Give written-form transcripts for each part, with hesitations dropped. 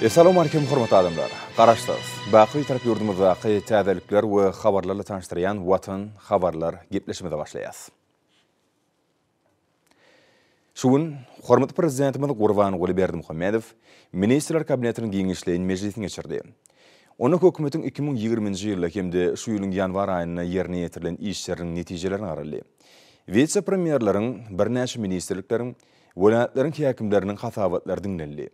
Essalawmalikim hormatly adamlar! Garaşsyz, baky Bitarap ýurdumyzdaky täzelikler we habarlarla tanyşdyrýan Watan habarlar gepleşigimize başlaýas. Şu gün hormatly Prezidentimiz Gurbanguly Berdimuhamedow Ministrler Kabinetiniň giňişleýin mejlisini geçirdi. Onda Hökümetiň 2020-nji ýylda hem-de şu ýylyň ýanwar aýynda ýerine ýetirilen işleriniň netijelerine garaldy. Wise-premýerleriň, birnäçe ministrlikleriň, welaýatlaryň häkimleriniň hasabatlary diňlenildi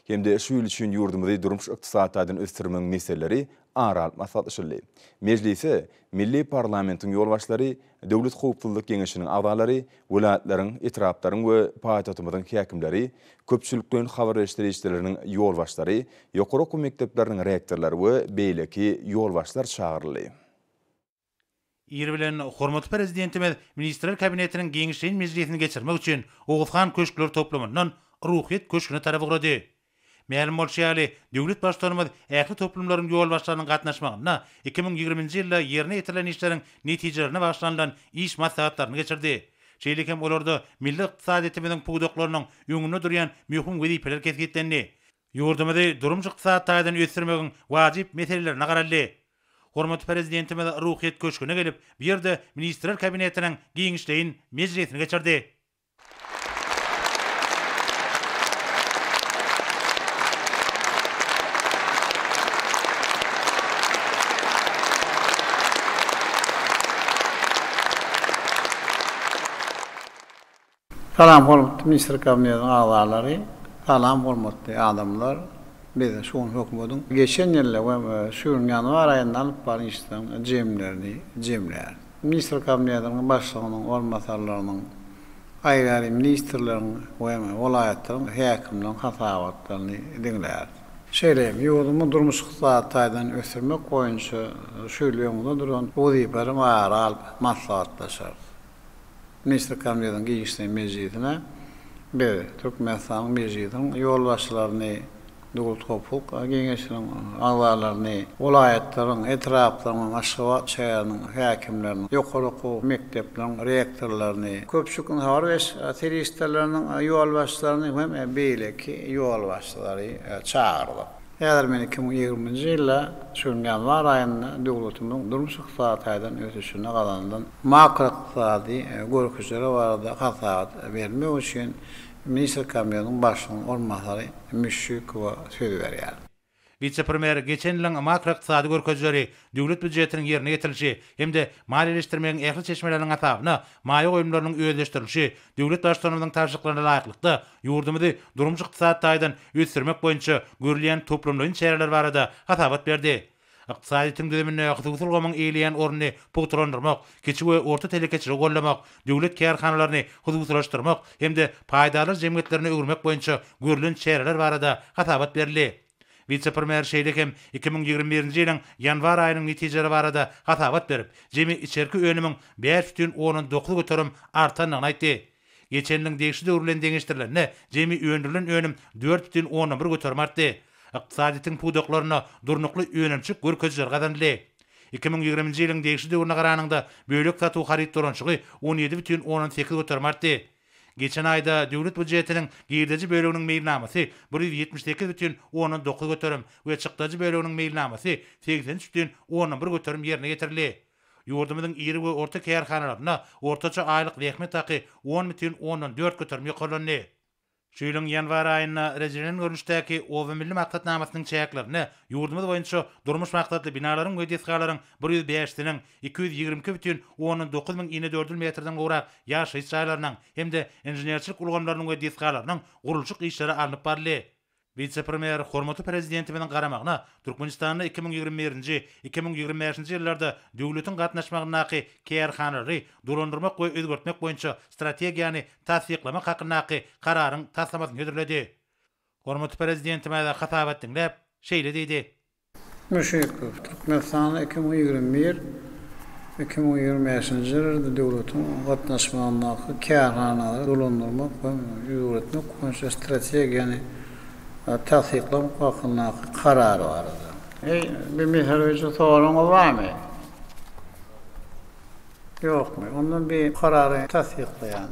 hem-de şu ýyl üçin ýurdumyzy durmuş-ykdysady taýdan ösdürmegiň meseleleri ara alyp maslahatlaşyldy. Mejlise milli parlamentiň ýolbaşçylary, Döwlet howpsuzlyk geňeşiniň agzalary, welaýatlaryň, etraplaryň we paýtagtymyzyň häkimleri, köpçülikleýin habar beriş serişdeleriniň ýolbaşçylary, ýokary okuw mekdepleriniň rektorlary we beýleki ýolbaşçylar çagyryldy. Ir bilen hormatly Prezidentimiz Ministrler Kabinetiniň giňişleýin mejlisini geçirmek üçin Oguzhan köşkler toplumyndan Ruhyýet köşgüne tarap ugrady. Mälim bolşy ýaly, döwlet Baştutanymyz ähli toplumlaryň ýolbaşçylarynyň gatnaşmagynda 2020-nji ýylda ýerine ýetirilen işleriň netijelerine bagyşlanylan iş maslahatlaryny geçirdi. Şeýle hem olarda milli ykdysadyýetimiziň pudaklarynyň öňünde durýan möhüm wezipeler kesgitlendi. Ýurdumyzy durmuş-ykdysady taýdan ösdürmegiň wajyp meselelerine garaldy. Hormatly Prezidentimiz Ruhyýet köşgüne gelip, bu ýerde Ministrler Kabinetiniň giňişleýin mejlisini geçirdi. Salam hormatly Ministrler Kabinetiniň agzalary, salam hormatly adamlar. Biz şu gün hökümetiň geçen ýylda we şu ýylyň ýanwar aýynda alyp baran işleriniň jemlerini jemläris. Ministrler Kabinetiniň başlygynyň orunbasarlarynyň, aýry-aýry ministrleriň we welaýatlaryň häkimleriniň hasabatlaryny diňläris. Şeýle hem ýurdumyzy durmuş-ykdysady taýdan ösdürmek boýunça şu ýyl öňümizde duran wezipeleri ara alyp maslahatlaşarys. Ministrler Kabinetiniň giňişleýin mejlisine biz Türkmenistanyň Mejlisiniň ýolbaşçylaryny, Döwlet howpsuzlyk geňeşiniň agzalaryny, welaýatlaryň, etraplaryň we Aşgabat şäheriniň häkimlerini, ýokary okuw mekdepleriniň rektorlaryny, köpçülikleýin habar beriş serişdeleriniň ýolbaşçylaryny hem beýleki ýolbaşçylary çagyrdyk. Häzir men 2020-nji ýylda şu ýylyň ýanwar aýynda döwletimiziň durmuş-ykdysady taýdan ösüşinde gazanylan makroykdysady görkezijiler barada hasabat bermek üçin Ministrler Kabinetiniň Başlygynyň orunbasary Müşşikowa söz berýär. Wise-premýer geçen ýylyň makroykdysady görkezijileri, döwlet býujetiniň ýerine ýetirilişi hem-de maliýeleşdirmegiň ähli çeşmeleriniň hasabyna maýa goýumlarynyň özleşdirilişi, döwlet Baştutanymyzyň tabşyryklaryna laýyklykda, ýurdumyzy durmuş-ykdysady taýdan ösdürmek boýunça görülýän toplumlaýyn çäreler barada hasabat berdi. Ykdysadyýetiň düzüminde hususy ulgamyň eýeleýän ornuny pugtalandyrmak, kiçi we orta telekeçiligi goldamak, döwlet kärhanalaryny hususylaşdyrmak hem-de paýdarlar jemgyýetlerine öwürmek boýunça görlen çäreler barada hasabat berildi. Wise-premýer şeýle hem 2021-nji ýylyň ýanwar aýynyň netijeleri barada hasabat berip, jemi içerki önümiň 5,9 göterim artandygyny aýtdy. Geçen ýylyň degişli döwri bilen deňeşdirilende, jemi öndürilen önüm 4,1 göterim artdy. Ykdysadyýetiň pudaklarynda durnukly önümçilik görkezijileri gazanyldy. 2020-nji ýylyň degişli döwrüne garanyňda, bölek satuw haryt dolanyşygy 17,8 göterim artdy. Geçen aýda döwlet býujetiniň girdeji böleginiň meýilnamasy 178,9 göterim we çykdajy böleginiň meýilnamasy 83,1 göterim ýerine ýetirildi. Ýurdumyzyň iri we orta kärhanalarynda ortaça aýlyk zähmet haky 10,4 göterim ýokarlandy. Şu ýylyň ýanwar aýynda rejelenen görnüşdäki Oba milli maksatnamasynyň çäklerinde ýurdumyz boýunça durmuş maksatly binalaryň we desgalaryň bir 105-siniň, 222,9 müň inedördül metrden gowrak ýaşaýyş jaýlarynyň hem-de inženerçilik ulgamlarynyň we desgalarynyň gurluşyk işleri alnyp baryldy. Wise-premýer hormatly Prezidentimiziň garamagyna Türkmenistanda 2021-nji, 2025-nji ýyllarda döwletiň gatnaşmagyndaky kärhanalary dolandyrmak we özgertmek boýunça strategiýany tassyklamak hakyndaky Kararyň taslamasyny hödürledi. Hormatly Prezidentimiz hasabat diňläp, şeýle diýdi. Müşşikow, Türkmenistanda 2021, 2025-nji ýyllarda döwletiň gatnaşmagyndaky kärhanalary dolandyrmak we özgertmek boýunça strategiýany tassyklamak hakyndaky Karar barada. Eý, bir mesele boýunça soragyňyz barmy? Ýokmy? Onda bir Karary tassyklaýan.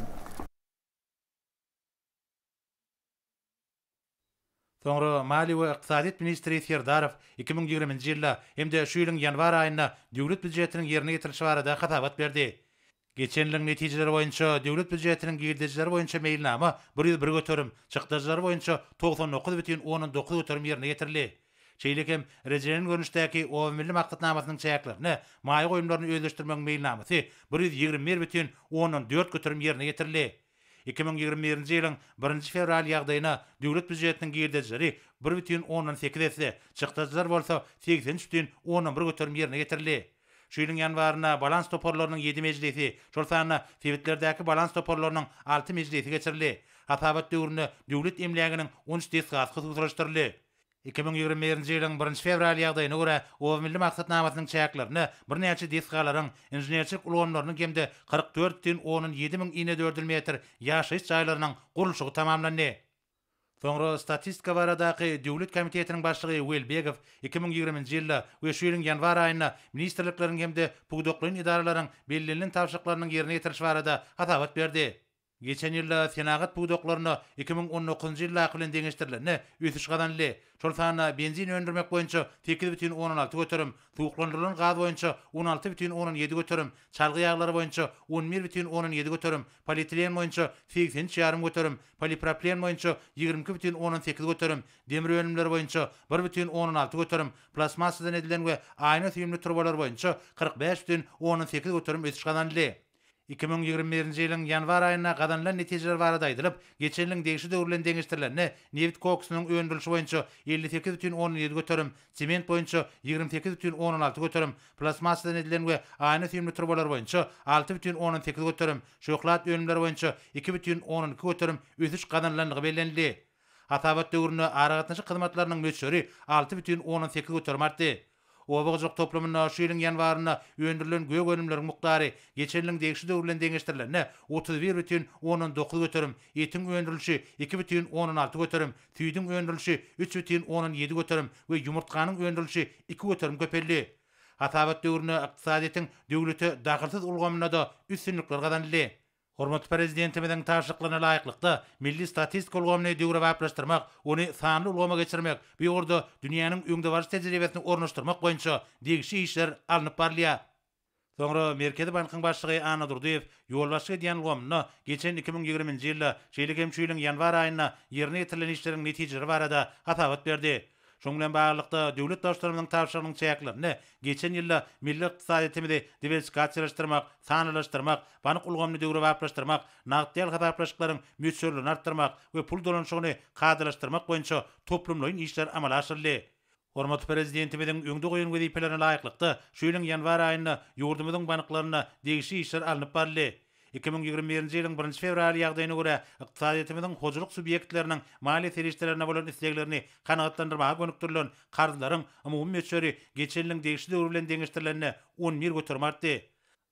Soňra maliýe we ykdysadyýet ministri Serdarow 2020-nji ýylda hem-de şu ýylyň ýanwar aýynda döwlet býujetiniň ýerine ýetirilişi barada hasabat berdi. Geçen ýylyň netijeleri boýunça döwlet býujetiniň girdejileri boýunça meýilnama 101 göterim, çykdajylary boýunça 99,9 göterim ýerine ýetirildi. Şeýle hem rejelenen görnüşdäki Oba milli maksatnamasynyň çäklerinde maýa goýumlaryny özleşdirmegiň meýilnamasy 121,4 göterim ýerine ýetirildi. 2021-nji ýylyň birinji fewral ýagdaýyna döwlet býujetiniň girdejileri 1,8 esse, çykdajylar bolsa 83,1 göterim ýerine ýetirildi. Şu ýylyň ýanwarynda balans toparlarynyň ýedi mejlisi, şol sanda sebitlerdäki balans toparlarynyň alty mejlisi geçirildi. Hasabat döwründe döwlet emläginiň 13 desgasy hususylaşdyryldy. 2021-nji ýylyň birinji fewral ýagdaýyna görä, Oba milli maksatnamasynyň çäklerinde birnäçe desgalaryň, inženerçilik ulgamlarynyň hem-de 44,7 müň inedördül metr ýaşaýyş jaýlarynyň gurluşygy tamamlandy. Soňra Statistika baradaky döwlet komitetiniň başlygy Welbegow 2020-nji ýylda we şu ýylyň ýanwar aýynda ministrlikleriň hem-de pudaklaýyn edaralaryň bellenilen tabşyryklarynyň ýerine ýetirilişi barada hasabat berdi. Geçen ýylda senagat pudaklarynda 2019-njy ýyldaky bilen deňeşdirilende ösüş gazanyldy. Şol sanda benzin öndürmek boýunça 8,6 göterim, suwuklandyrylan gaz boýunça 16,7 göterim, çalgy ýaglary boýunça 11,7 göterim, polietilen boýunça 83 ýarym göterim, polipropilen boýunça 22,8 göterim, demir önümleri boýunça 1,6 göterim, plastmassadan edilen we aýna süýümli turbalar boýunça 45,8 göterim ösüş gazanyldy. 2021-nji ýylyň ýanwar aýynda gazanylan netijeler barada aýdylyp, geçen ýylyň degişli döwri bilen deňeşdirilende, nebit koksunyň öndürilişi boýunça 58,7 göterim, sement boýunça 28,6 göterim, plastmassadan edilen we aýna süýümli turbalar boýunça 6,8 göterim, şöhlat önümleri boýunça 2,2 göterim ösüş gazanylandygy bellenildi. Hasabat döwründe aragatnaşyk hyzmatlarynyň möçberi 6,8 göterim artdy. Oba hojalyk toplumynda şu ýylyň ýanwarynda öndürilen gök önümleriň mukdary geçen ýylyň degişli döwri bilen deňeşdirilende 31,9 göterim, etiň öndürilişi 2,6 göterim, süýdüň öndürilişi 3,7 göterim we ýumurtganyň öndürilişi 2 göterim köpeldi. Hasabat döwründe ykdysadyýetiň döwlete dahylsyz ulgamynda-da üstünlikler gazanyldy. Hormatly Prezidentimiziň tabşyryklaryna laýyklykda, milli statistika ulgamyny döwrebaplaşdyrmak, ony sanly ulgama geçirmek, bu ugurda dünýäniň öňdebaryjy tejribesini ornaşdyrmak boýunça degişli işler alnyp barylýar. Soňra Merkezi bankyň başlygy Annadurdyýew ýolbaşçylyk edýän ulgamynda geçen 2020-nji ýylda, şeýle hem şu ýylyň ýanwar aýynda ýerine ýetirilen işleriň netijeleri barada hasabat berdi. Şunuň bilen baglylykda, döwlet Baştutanymyzyň tabşyrygynyň çäklerinde geçen ýylda milli ykdysadyýetimizi diwersifikasiýalaşdyrmak, sanlylaşdyrmak, bank ulgamyny döwrebaplaşdyrmak, nagt däl hasaplaşyklaryň möçberlerini artdyrmak we pul dolanyşygyny kadalaşdyrmak boýunça toplumlaýyn işler amala aşyryldy. Hormatly Prezidentimiziň öňde goýan wezipelerine laýyklykda, şu ýylyň ýanwar aýynda ýurdumyzyň banklarynda degişli işler alnyp baryldy. 2021-nji ýylyň birinji fewraly ýagdaýyna görä, ykdysadyýetimiziň hojalyk subýektleriniň maliýe serişdelerine bolan isleglerini kanagatlandyrmaga gönükdirilen karzlaryň umumy möçberi geçen ýylyň degişli döwri bilen deňeşdirilende 11 göterim artdy.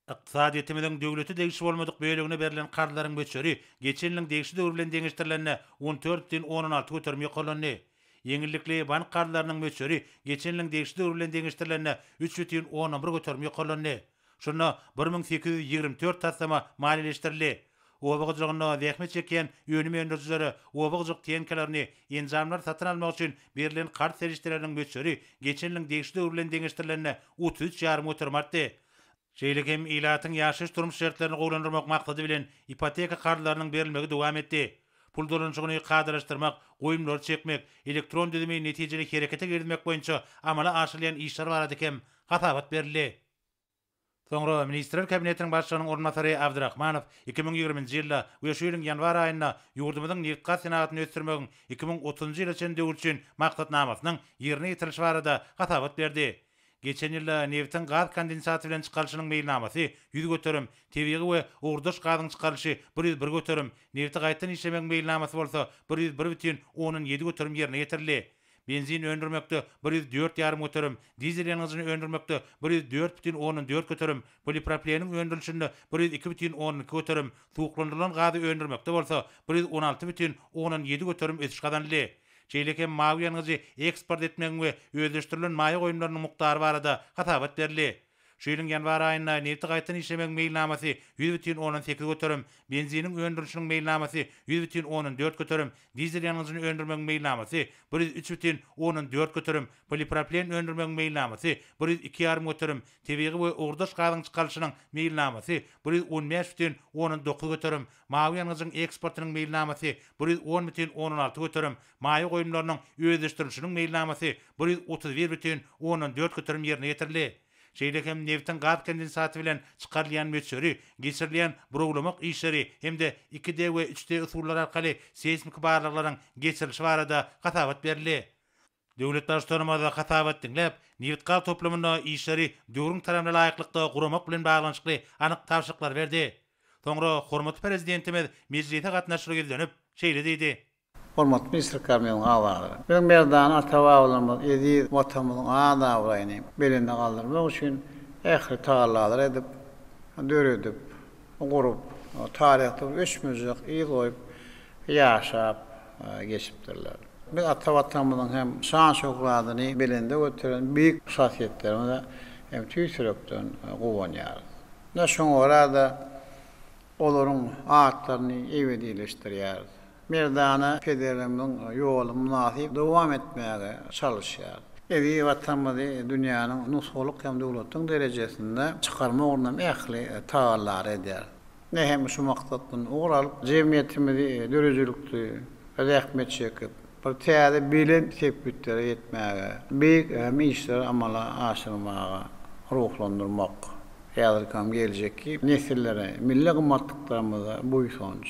Ykdysadyýetimiziň döwlete degişli bolmadyk bölegine berlen karzlaryň möçberi geçen ýylyň degişli döwri bilen deňeşdirilende 14,6 göterim ýokarlandy. Ýeňillikli bank karzlarynyň möçberi geçen ýylyň degişli döwri bilen deňeşdirilende 3,1 göterim ýokarlandy. Şunda 1824 taslama maliýeleşdirildi. Oba hojalygynda zähmet çekýän önüm öndürijilere oba hojalyk tehnikalaryny, enjamlary satyn almak üçin berlen karz serişdeleriniň möçberi geçen ýylyň degişli döwri bilen deňeşdirilende 33 ýarym göterim artdy. Şeýle hem ilatyň ýaşaýyş-durmuş şertlerini gowulandyrmak maksady bilen ipoteka karzlarynyň berilmegi dowam etdi. Pul dolanyşygyny kadalaşdyrmak, goýumlary çekmek, elektron düzümi netijeli herekete girizmek boýunça amala aşyrylýan işler barada hem hasabat berildi. Soňra Ministrler Kabinetiniň Başlygynyň orunbasary Abdyrahmanow 2020-nji ýylda we şu ýylyň ýanwar aýynda ýurdumyzyň nebitgaz senagatyny ösdürmegiň 2030-njy ýyla çenli döwür üçin maksatnamasynyň ýerine ýetirilişi barada hasabat berdi. Geçen ýylda nebitiň gaz kondensaty bilen çykarylyşynyň meýilnamasy 100%, tebigy we ugurdaş gazyň çykarylyşy 101 göterim, nebiti gaýtadan işlemegiň meýilnamasy bolsa 101,7 göterim ýerine ýetirildi. Benzin öndürmekde 104 ýarym göterim, dizel ýangyjyny öndürmekde 104 bütin ondan dört göterim, polipropileniň öndürilişinde 102 bütin ondan iki göterim, suwuklandyrylan gazy öndürmekde bolsa 116 bütin ondan ýedi göterim ösüş gazanyldy. Şeýle hem mawy ýangyjy eksport etmegiň we özleşdirilen maýa goýumlarynyň mukdary barada hasabat berildi. Şu ýylyň ýanwar aýynda nebti gaýtadan işlemegiň meýilnamasy 100,8 göterim, benziniň öndürilişiniň meýilnamasy 100,4 göterim, dizel ýangyjyny öndürmegiň meýilnamasy 103,4 göterim, polipropilen öndürmegiň meýilnamasy 102 ýarym göterim, tebigy we ugurdaş gazyň çykarylyşynyň meýilnamasy 115,9 göterim, mawy ýangyjyň eksportynyň meýilnamasy 110,6 göterim, maýa goýumlarynyň özleşdirilişiniň meýilnamasy 131,4 göterim ýerine ýetirildi. Şeýle hem nebitiň gaz kondensaty bilen çykarylýan möçberi, geçirilýän burawlamak işleri hem-de 2D we 3D usullary arkaly seýsmiki barlaglaryň geçirilişi barada hasabat berildi. Döwlet Baştutanymyz hasabat diňläp, nebitgaz toplumynda işleri döwrüň talabyna laýyklykda guramak bilen baglanyşykly anyk tabşyryklary berdi. Soňra hormatly Prezidentimiz mejlise gatnaşyjylara ýüzlenip, şeýle diýdi. Hormatly Ministrler Kabinetiniň agzalary! Biziň merdana ata-babalarymyz eziz Watanymyzyň at-abraýyny belende galdyrmak üçin ähli tagallalary edip, döredip, gurup, taryhda bir öçmejek yz goýup ýaşap geçipdirler. Biz ata Watanymyzyň hem şan-şöhratyny belende göteren beýik şahsyýetlerimize hem tüýs ýürekden guwanýarys. Ine, şoňa görä-de, olaryň atlaryny ebedileşdirýäris. Merdana pederlerimiziň ýoluny mynasyp dowam etmäge çalyşýarys. Eziz Watanymyzy dünýäniň nusgalyk hem döwletiň derejesinde çykarmak ugrunda hem ähli tagallalary edýäris. Ine hem şu maksatdan ugur alyp, jemgyýetimizi döredijilikli zähmet çekip, bir täze belent sepgitlere ýetmäge, beýik hem işleri amala aşyrmaga ruhlandyrmak, häzirki hem geljekki nesillere milli gymmatlyklarymyza buýsanç,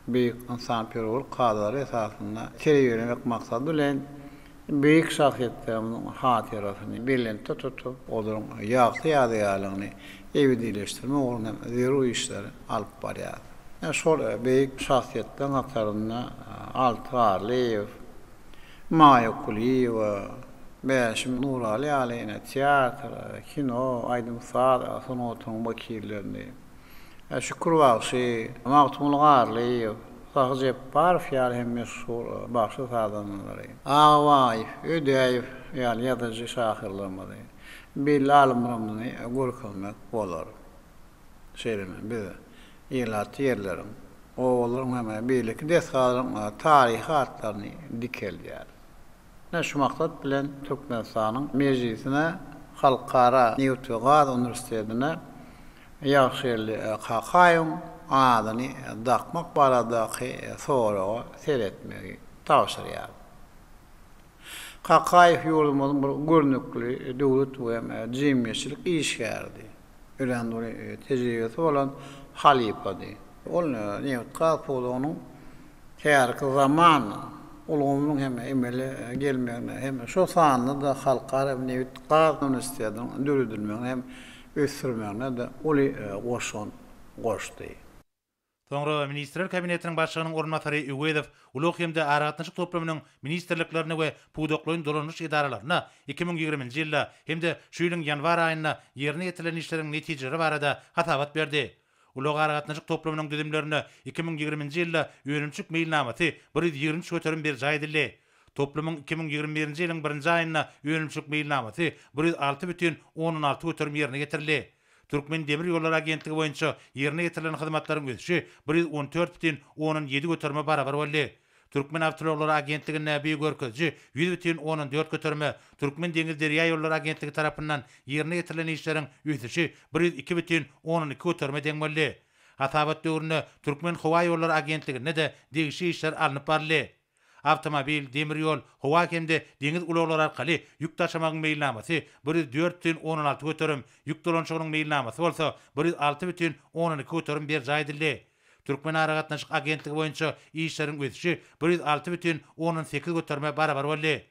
beýik ynsanperwerlik kadalary esasynda terbiýelemek maksady bilen, beýik şahsyýetlerimiziň hatyrasyny belentde tutup, olaryň ýagty ýadygärligini ebedileşdirmek ugrunda hem zerur işleri alyp barýar. Ine, şol beýik şahsyýetleriň hatarynda Alty Garlyýew, Maýa Kulyýewa, Bäşim Nuraly ýaly ine, teatr, kino, aýdym-saz sungatynyň wekillerini, Şükür bagşy, Magtymguly Garlyýew, Sahy Jepbarow ýaly hem meşhur bagşy-sazandalary, Aga Baýew, Ödäýew ýaly ýazyjy-şahyrlarymyzy, belli alymlarymyzy görkezmek bolar. Şeýle hem biz ilatly ýerleriň, obalaryň hem beýleki desgalaryň taryhy atlaryny dikeldýäris. Ine, şu maksat bilen Türkmenistanyň Mejlisine Halkara nebit we gaz uniwersitetine Ýagşygeldi Kakaýewiň adyny dakmak baradaky soraga seretmegi tabşyrýar. Kakaýew ýurdumyzyň bir görnükli döwlet we jemgyýetçilik işgäridi, örän uly tejribesi bolan halypady. Ol nebit-gaz pudagynyň häzirki zaman ulgamynyň hem emele gelmegine hem şol sanda-da Halkara nebit-gaz uniwersitetiniň döredilmegine hem ösdürmegine-de uly goşant goşdy. Soňra Ministrler Kabinetiniň Başlygynyň orunbasary Öwezow ulag hem-de aragatnaşyk toplumynyň ministrliklerine we pudaklaýyn dolanyş edaralaryna 2020-nji ýylda hem-de şu ýylyň ýanwar aýynda ýerine ýetirilen işleriň netijeleri barada hasabat berdi. Ulag-aragatnaşyk toplumynyň düzümlerinde 2020-nji ýylda önümçilik meýilnamasy 123 göterim berjaý edildi. Toplumyň 2021-nji ýylyň birinji aýynda önümçilik meýilnamasy 106,6 göterim ýerine ýetirildi. Türkmendemirýollary agentligi boýunça ýerine ýetirilen hyzmatlaryň ösüşi 114,7 göterime barabar boldy. Türkmenawtoulaglary agentliginde bu görkeziji 100,4 göterime, Türkmendeňizderýaýollary agentligi tarapyndan ýerine ýetirilen işleriň ösüşi 102,2 göterime deň boldy. Hasabat döwründe Türkmenhowaýollary agentliginde-de degişli işler alnyp baryldy. Awtomobil, demir ýol, howa hem-de deňiz ulaglary arkaly ýük daşamagyň meýilnamasy 104,6 göterim, ýük dolanyşygynyň meýilnamasy bolsa 106,2 göterim berjaý edildi. Türkmenaragatnaşyk agentligi boýunça işleriň ösüşi 106,8 göterime barabar boldy.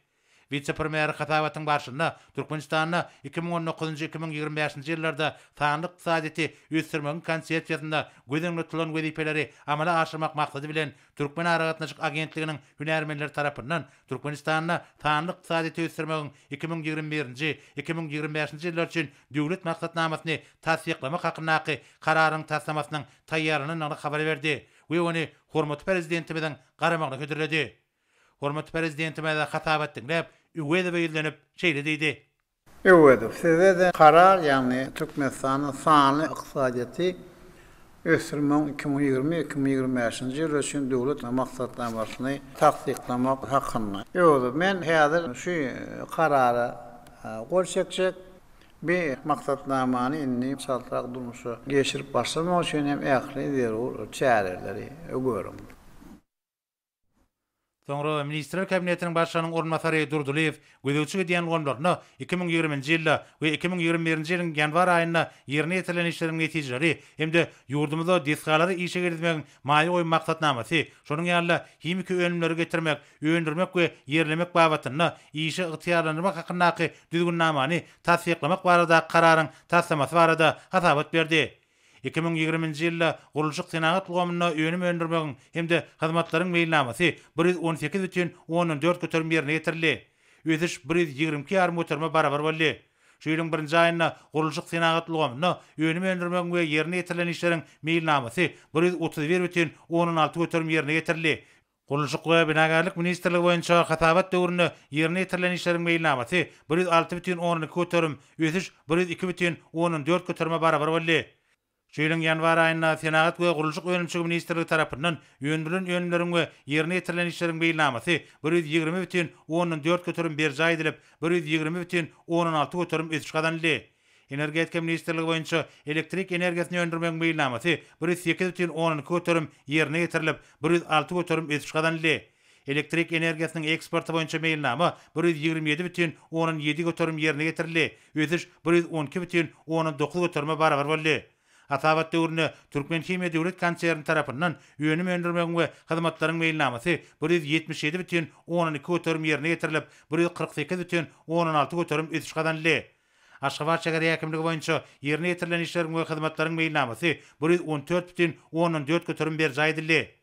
Wise-premýer hasabatyň barşynda Türkmenistanda 2019-njy, 2025-nji ýyllarda sanly ykdysadyýeti ösdürmegiň Konsepsiýasynda göz öňünde tutulan wezipeleri amala aşyrmak maksady bilen Türkmenaragatnaşyk agentliginiň hünärmenleri tarapyndan Türkmenistanda sanly ykdysadyýeti ösdürmegiň 2021-nji, 2025-nji ýyllar üçin Döwlet maksatnamasyny tassyklamak hakyndaky Kararyň taslamasynyň taýýarlanandygyny habar berdi we ony hormatly Prezidentimiziň garamagyna hödürledi. Hormatly Prezidentimiz hasabat diňläp, Öwezowa ýüzlenip, şeýle diýdi. Öwezow, Sizde-de karar, ýagny Türkmenistanda sanly ykdysadyýeti ösdürmegiň 2020, 2025-nji ýyllar üçin döwlet maksatnamasyny tassyklamak hakynda. Öwezow, Men häzir şu karara gol çekjek. Bu maksatnamany indi çaltrak durmuşa geçirip başlamak üçin hem ähli zerur çäreleri görüň. Soňra Ministrler Kabinetiniň Başlygynyň orunbasary Durdylyýew gözegçilik edýän ulgamlarynda 2020-nji ýylda we 2021-nji ýylyň ýanwar aýynda ýerine ýetirilen işleriň netijeleri hem-de ýurdumyzda desgalary işe girizmegiň maýa goýum maksatnamasy, şonuň ýaly-da himiki önümleri getirmek, öndürmek we ýerlemek babatynda işi ygtyýarlandyrmak hakyndaky Düzgünnamany tassyklamak baradaky Kararyň taslamasy barada hasabat berdi. 2020-nji ýylda gurluşyk-senagat ulgamynda önüm öndürmegiň hem-de hyzmatlaryň meýilnamasy 118 bütin ondan dört göterim ýerine ýetirildi. Ösüş 122 ýarym göterime barabar boldy. Şu ýylyň birinji aýynda gurluşyk-senagat ulgamynda önüm öndürmegiň we ýerine ýetirilen işleriň meýilnamasy 131 bütin ondan alty göterim ýerine ýetirildi. Gurluşyk we binagärlik ministrligi boýunça hasabat döwründe ýerine ýetirilen işleriň meýilnamasy 106 bütin ondan iki göterim, ösüş 102 bütin ondan dört göterime barabar boldy. Şu ýylyň ýanwar aýynda Senagat we gurluşyk önümçiligi ministrligi tarapyndan öndürilen önümleriň we ýerine ýetirilen işleriň meýilnamasy 120 bütin ondan dört göterim berjaý edilip, 120 bütin ondan alty göterim ösüş gazanyldy. Energetika ministrligi boýunça elektrik energiýasyny öndürmegiň meýilnamasy 108 bütin ondan iki göterim ýerine ýetirilip, 106 göterim ösüş gazanyldy. Elektrik energiýasynyň eksporty boýunça meýilnama 127 bütin ondan ýedi göterim ýerine ýetirildi, ösüş 112 bütin ondan dokuz göterime barabar boldy. Hasabat döwründe Türkmenhimiýa döwlet konserni tarapyndan önüm öndürmegiň we hyzmatlaryň meýilnamasy 177 bütin ondan iki göterim ýerine ýetirilip, 148 bütin ondan alty göterim ösüş gazanyldy. Aşgabat şäher häkimligi boýunça ýerine ýetirilen işleriň we hyzmatlaryň meýilnamasy 114 bütin ondan dört göterim berjaý edildi.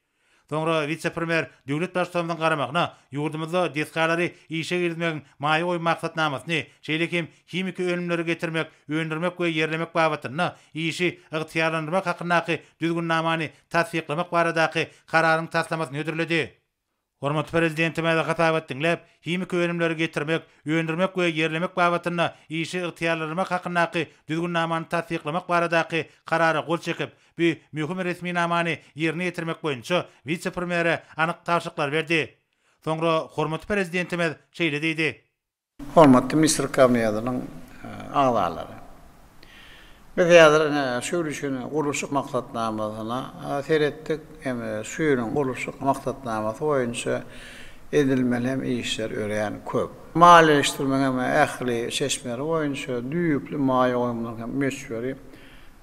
Soňra wise-premýer döwlet Baştutanymyzyň garamagyna ýurdumyzda desgalary işe girizmegiň maýa goýum maksatnamasyny, şeýle hem himiki önümleri getirmek, öndürmek we ýerlemek babatynda işi ygtyýarlandyrmak hakyndaky Düzgünnamany tassyklamak baradaky Kararyň taslamasyny hödürledi. Hormatly Prezidentimiz hasabat diňläp, himiki önümleri getirmek, öndürmek we ýerlemek babatynda işi ygtyýarlandyrmak hakyndaky Düzgünnamany tassyklamak baradaky Karara gol çekip, bu möhüm resminamany ýerine ýetirmek boýunça wise-premýere anyk tabşyryklary berdi. Soňra hormatly Prezidentimiz şeýle diýdi. Hormatly Ministrler Kabinetiniň agzalary! Biz häzir ine şu ýyl üçin gurluşyk maksatnamasyna seretdik hem şu ýylyň gurluşyk maksatnamasy boýunça edilmeli hem işler örän köp. Maliýeleşdirmegiň hem ähli çeşmeleri boýunça düýpli maýa goýumlaryň hem möçberi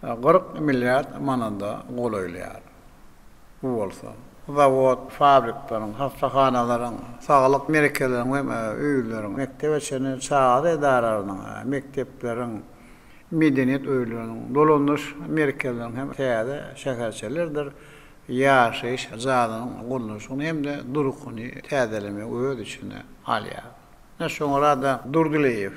40 milliard manada golaýlaýar. Bu bolsa, zawod, fabrikleriň, hassahanalaryň, saglyk merkezleriniň we öýleriň, mekdebe çenli çagalar edaralarynyň, mekdepleriň, medeniýet öýleriniň, dolandyryş merkezleriniň hem täze şäherçelerdir ýaşaýyş jaýlarynyň gurluşygyny hem-de durkuny täzelemegi öz içine alýar. Ine, şoňa-da Durdylyýew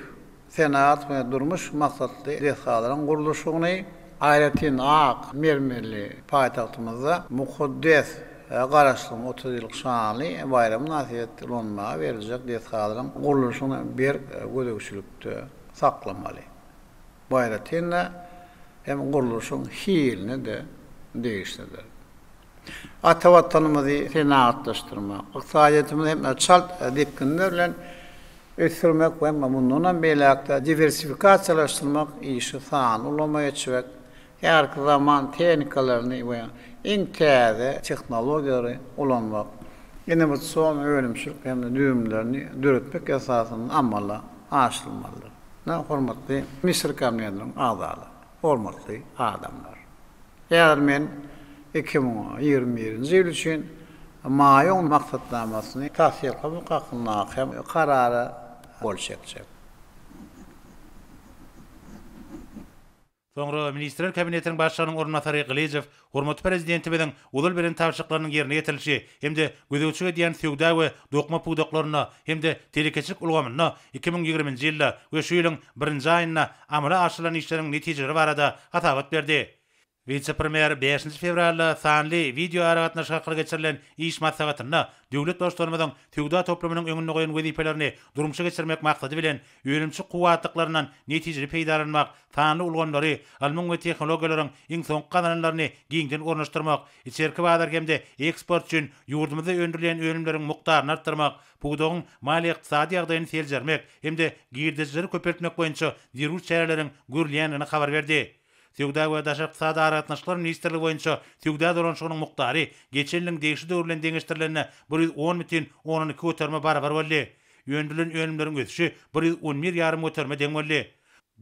Senagat we durmuş maksatly desgalaryň gurluşygyny, aýratyn ak mermerli paýtagtymyzda mukaddes Garaşsyzlygyň 30 ýyllyk şanly baýramy mynasybetli ulanmaga beriljek desgalaryň gurluşygyny berk gözegçilikde saklamaly. Bu aýratyn-da hem gurluşygyň hiline-de degişlidir. Ata Watanymyzy senagatlaşdyrmak, ykdysadyýetimizi hem çalt depginler bilen ösdürmek we mundanam beýläk-de diwersifikasiýalaşdyrmak işi sanly ulgama geçmek, häzirki zaman tehnikalaryny we iň täze tehnologiýalary ulanmak, innowasion önümçilik hem-de düzümlerini döretmek esasynda amala aşyrylmalydyr. Hormatly Ministrler Kabinetiniň agzalary, hormatly adamlar! Häzir men 2021-nji ýyl üçin maýa maksatnamasyny tassyklamak hakyndaky hem Karara gol çekjek. Soňra Ministrler Kabinetiniň Başlygynyň orunbasary Gylyjow hormatly Prezidentimiziň ozal beren tabşyryklarynyň ýerine ýetirilişi hem-de gözegçilik edýän söwda we dokma pudaklarynda hem-de telekeçilik ulgamynda 2020-nji ýylda we şu ýylyň birinji aýynda amala aşyrylan işleriň netijeleri barada hasabat berdi. Wise-premýer bäşinji fewralda sanly wideoaragatnaşyk arkaly geçirilen iş maslahatynda döwlet Baştutanymyzyň söwda toplumynyň öňünde goýan wezipelerini durmuşa geçirmek maksady bilen, önümçilik kuwwatlyklaryndan netijeli peýdalanmak, sanly ulgamlary, ylmyň we tehnologiýalaryň iň soňky gazananlaryny giňden ornaşdyrmak, içerki bazar hem-de eksport üçin ýurdumyzda öndürilýän önümleriň mukdaryny artdyrmak, pudagyň maliýe-ykdysady ýagdaýyny seljermek hem-de girdejileri köpeltmek boýunça zerur çäreleriň görülýändigini habar berdi. Söwda we daşary ykdysady aragatnaşyklar ministrligi boýunça söwda dolanyşygynyň mukdary geçen ýylyň degişli döwri bilen deňeşdirilende 110 bütin ondan iki göterime barabar boldy. Öndürilen önümleriň ösüşi 111 ýarym göterime deň boldy.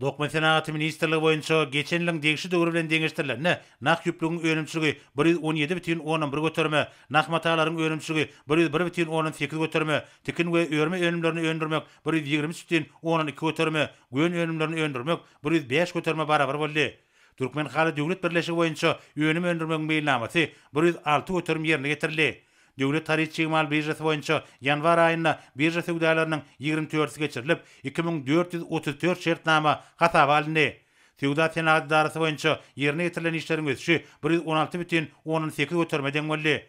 Dokma senagaty ministrligi boýunça geçen ýylyň degişli döwri bilen deňeşdirilende nah ýüplügiň önümçiligi 117 bütin ondan bir göterime, nah matalaryň önümçiligi 101 bütin ondan sekiz göterime, tikin we örme önümlerini öndürmek 123 bütin ondan iki göterime, gön önümlerini öndürmek 105 göterime barabar boldy. Türkmenhaly döwlet birleşigi boýunça önüm öndürmegiň meýilnamasy 106 göterim ýerine ýetirildi. Döwlet haryt-çig mal biržasy boýunça ýanwar aýynda birža söwdalarynyň ýigrimi dördüsi geçirilip, 2434 şertnama hasaba alyndy. Söwda-senagat edarasy boýunça ýerine ýetirilen işleriň ösüşi 116 bütin ondan sekiz göterime deň boldy.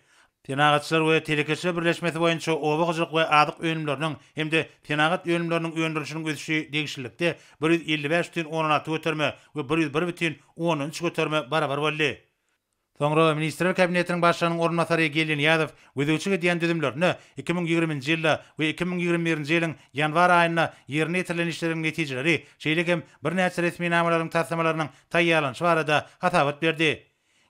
Senagatçylar we telekeçiler birleşmesi boýunça oba hojalyk we azyk önümleriniň hem-de senagat önümleriniň öndürilişiniň ösüşi degişlilikde 155 bütin ondan alty göterime we 101 bütin ondan üç göterime barabar boldy. Soňra Ministrler Kabinetiniň Başlygynyň orunbasary Geldi Nyýazow gözegçilik edýän düzümlerinde 2020-nji ýylda we 2021-nji ýylyň ýanwar aýynda ýerine ýetirilen işleriň netijeleri, şeýle hem birnäçe resminamalaryň taslamalarynyň taýýarlanyşy barada hasabat berdi.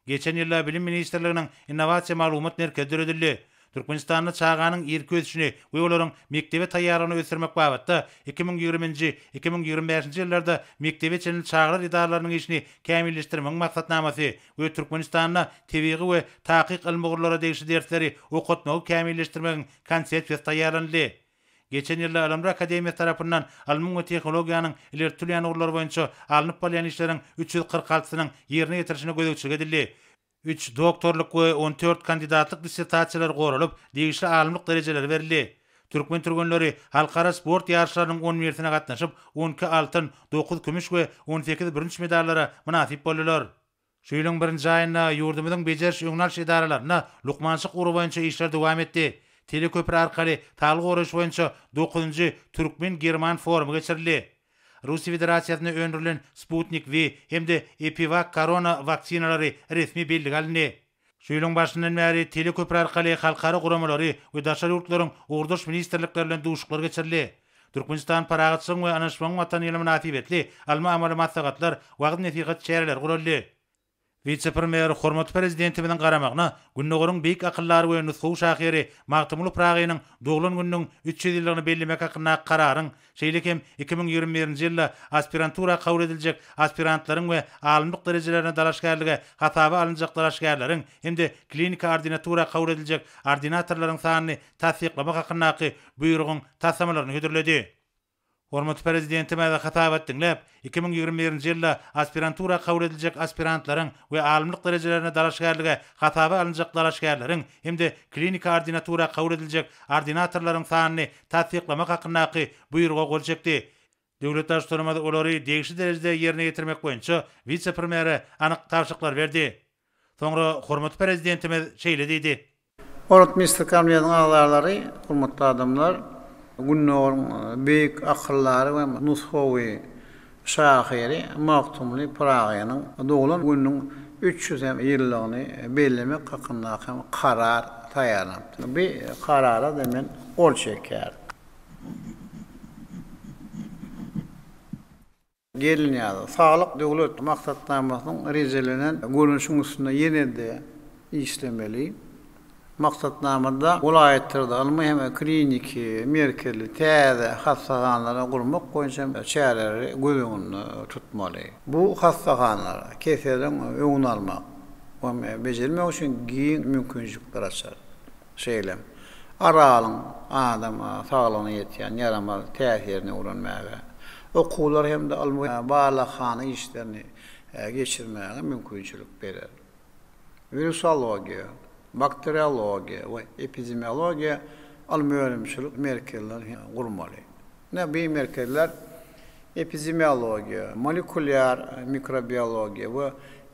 Geçen ýylda Bilim ministrliginiň Innowasiýa maglumat merkezi döredildi. Türkmenistanda çaganyň irki ösüşini we olaryň mekdebe taýýarlygyny ösdürmek babatda 2020-nji, 2025-nji ýyllarda mekdebe çenli çagalar edaralarynyň işini kämilleşdirmegiň maksatnamasy we Türkmenistanda tebigy we takyk ylmy ugurlara degişli dersleri okatmagy kämilleşdirmegiň Konsepsiýasy taýýarlanyldy. Geçen ýylda Ylymlar akademiýasy tarapyndan ylmyň we tehnologiýanyň ileri tutulýan ugurlary boýunça alnyp barylýan işleriň 346-synyň ýerine ýetirilişine gözegçilik edildi. Üç doktorlyk we on dört kandidatlyk dissertasiýalary goralyp, degişli alymlyk derejeleri berildi. Türkmen türgenleri halkara sport ýaryşlarynyň on birisine gatnaşyp, on iki altyn, dokuz kümüş we on sekiz bürünç medallara mynasyp boldular. Şu ýylyň birinji aýynda ýurdumyzyň bejeriş-öňüni alyş edaralarynda lukmançylyk ugry boýunça işler dowam etdi. Teleköpri arkaly saglygy goraýyş boýunça dokuzynjy türkmen-german forumy geçirildi. Russiýa Federasiýasynda öndürilen Sputnik V hem-de EpiVak Korona waksinalary resmi bellige alyndy. Şu ýylyň başyndan bäri teleköpri arkaly halkara guramalary we daşary ýurtlaryň ugurdaş ministrlikleri bilen duşuşyklar geçirildi. Türkmenistan parahatçylygyň we ynanyşmagyň Watany ýyly mynasybetli ylmy-amaly maslahatlar, wagyz-nesihat çäreleri guraldy. Wise-premýer hormatly Prezidentimiziň garamagyna Gündogaryň beýik akyldary we nusgawy şahyry Magtymguly Pyragynyň doglan gününiň 300 ýyllygyny bellemek hakyndaky Kararyň Şeýle hem 2021-nji ýylda aspirantura kabul ediljek aspirantlaryň we alymlyk derejelerine dalaşgärlige hasaba alynjak dalaşgärleriň hem-de kliniki ordinatura kabul ediljek ordinatorlaryň sanyny tassyklamak hakyndaky Buýrugyň taslamalaryny hödürledi. Hormatly Prezidentimiz hasabat diňläp, 2021-nji ýylda aspirantura kabul ediljek aspirantlaryň we alymlyk derejelerine dalaşgärlige hasaba alynjak dalaşgärleriň hem-de kliniki ordinatura kabul ediljek ordinatorlaryň sanyny tassyklamak hakyndaky Buýruga gol çekdi. Döwlet Baştutanymyz olary degişli derejede ýerine ýetirmek boýunça wise-premýere anyk tabşyryklary berdi. Soňra hormatly Prezidentimiz şeýle diýdi. Hormatly Ministrler Kabinetiniň agzalary, hormatly adamlar, Gündogaryň beýik akyldary we nusgawy şahyry Magtymguly Pyragynyň doglan gününiň 300 ýyllygyny bellemek hakyndaky Karar taýýarlanypdyr. Bu Karara-da men gol çekýärin. Gelin ýaly, Saglyk döwlet maksatnamasynyň rejelenen görnüşiň üstünde ýene-de işlemeli. Maksatnamada welaýatlarda ylmy hem kliniki merkezli täze hassahanalary gurmak boýunça hem çäreleri göz öňünde tutmaly. Bu hassahanalar keseliň öňüni almak we bejermek üçin giň mümkinçilikler açar. Şeýle hem, Aralyň adam saglygyna ýetýän ýaramaz täsirini öwrenmäge, okuwlar hem-de ylmy-barlaghana işlerini geçirmäge mümkinçilik berer. Wirusologiýa, bakteriologiýa we epidemiologiýa ylmy-önümçilik merkezlerini gurmaly. Ine, bu merkezler. Epidemiologiýa, molekulýar mikrobiologiýa we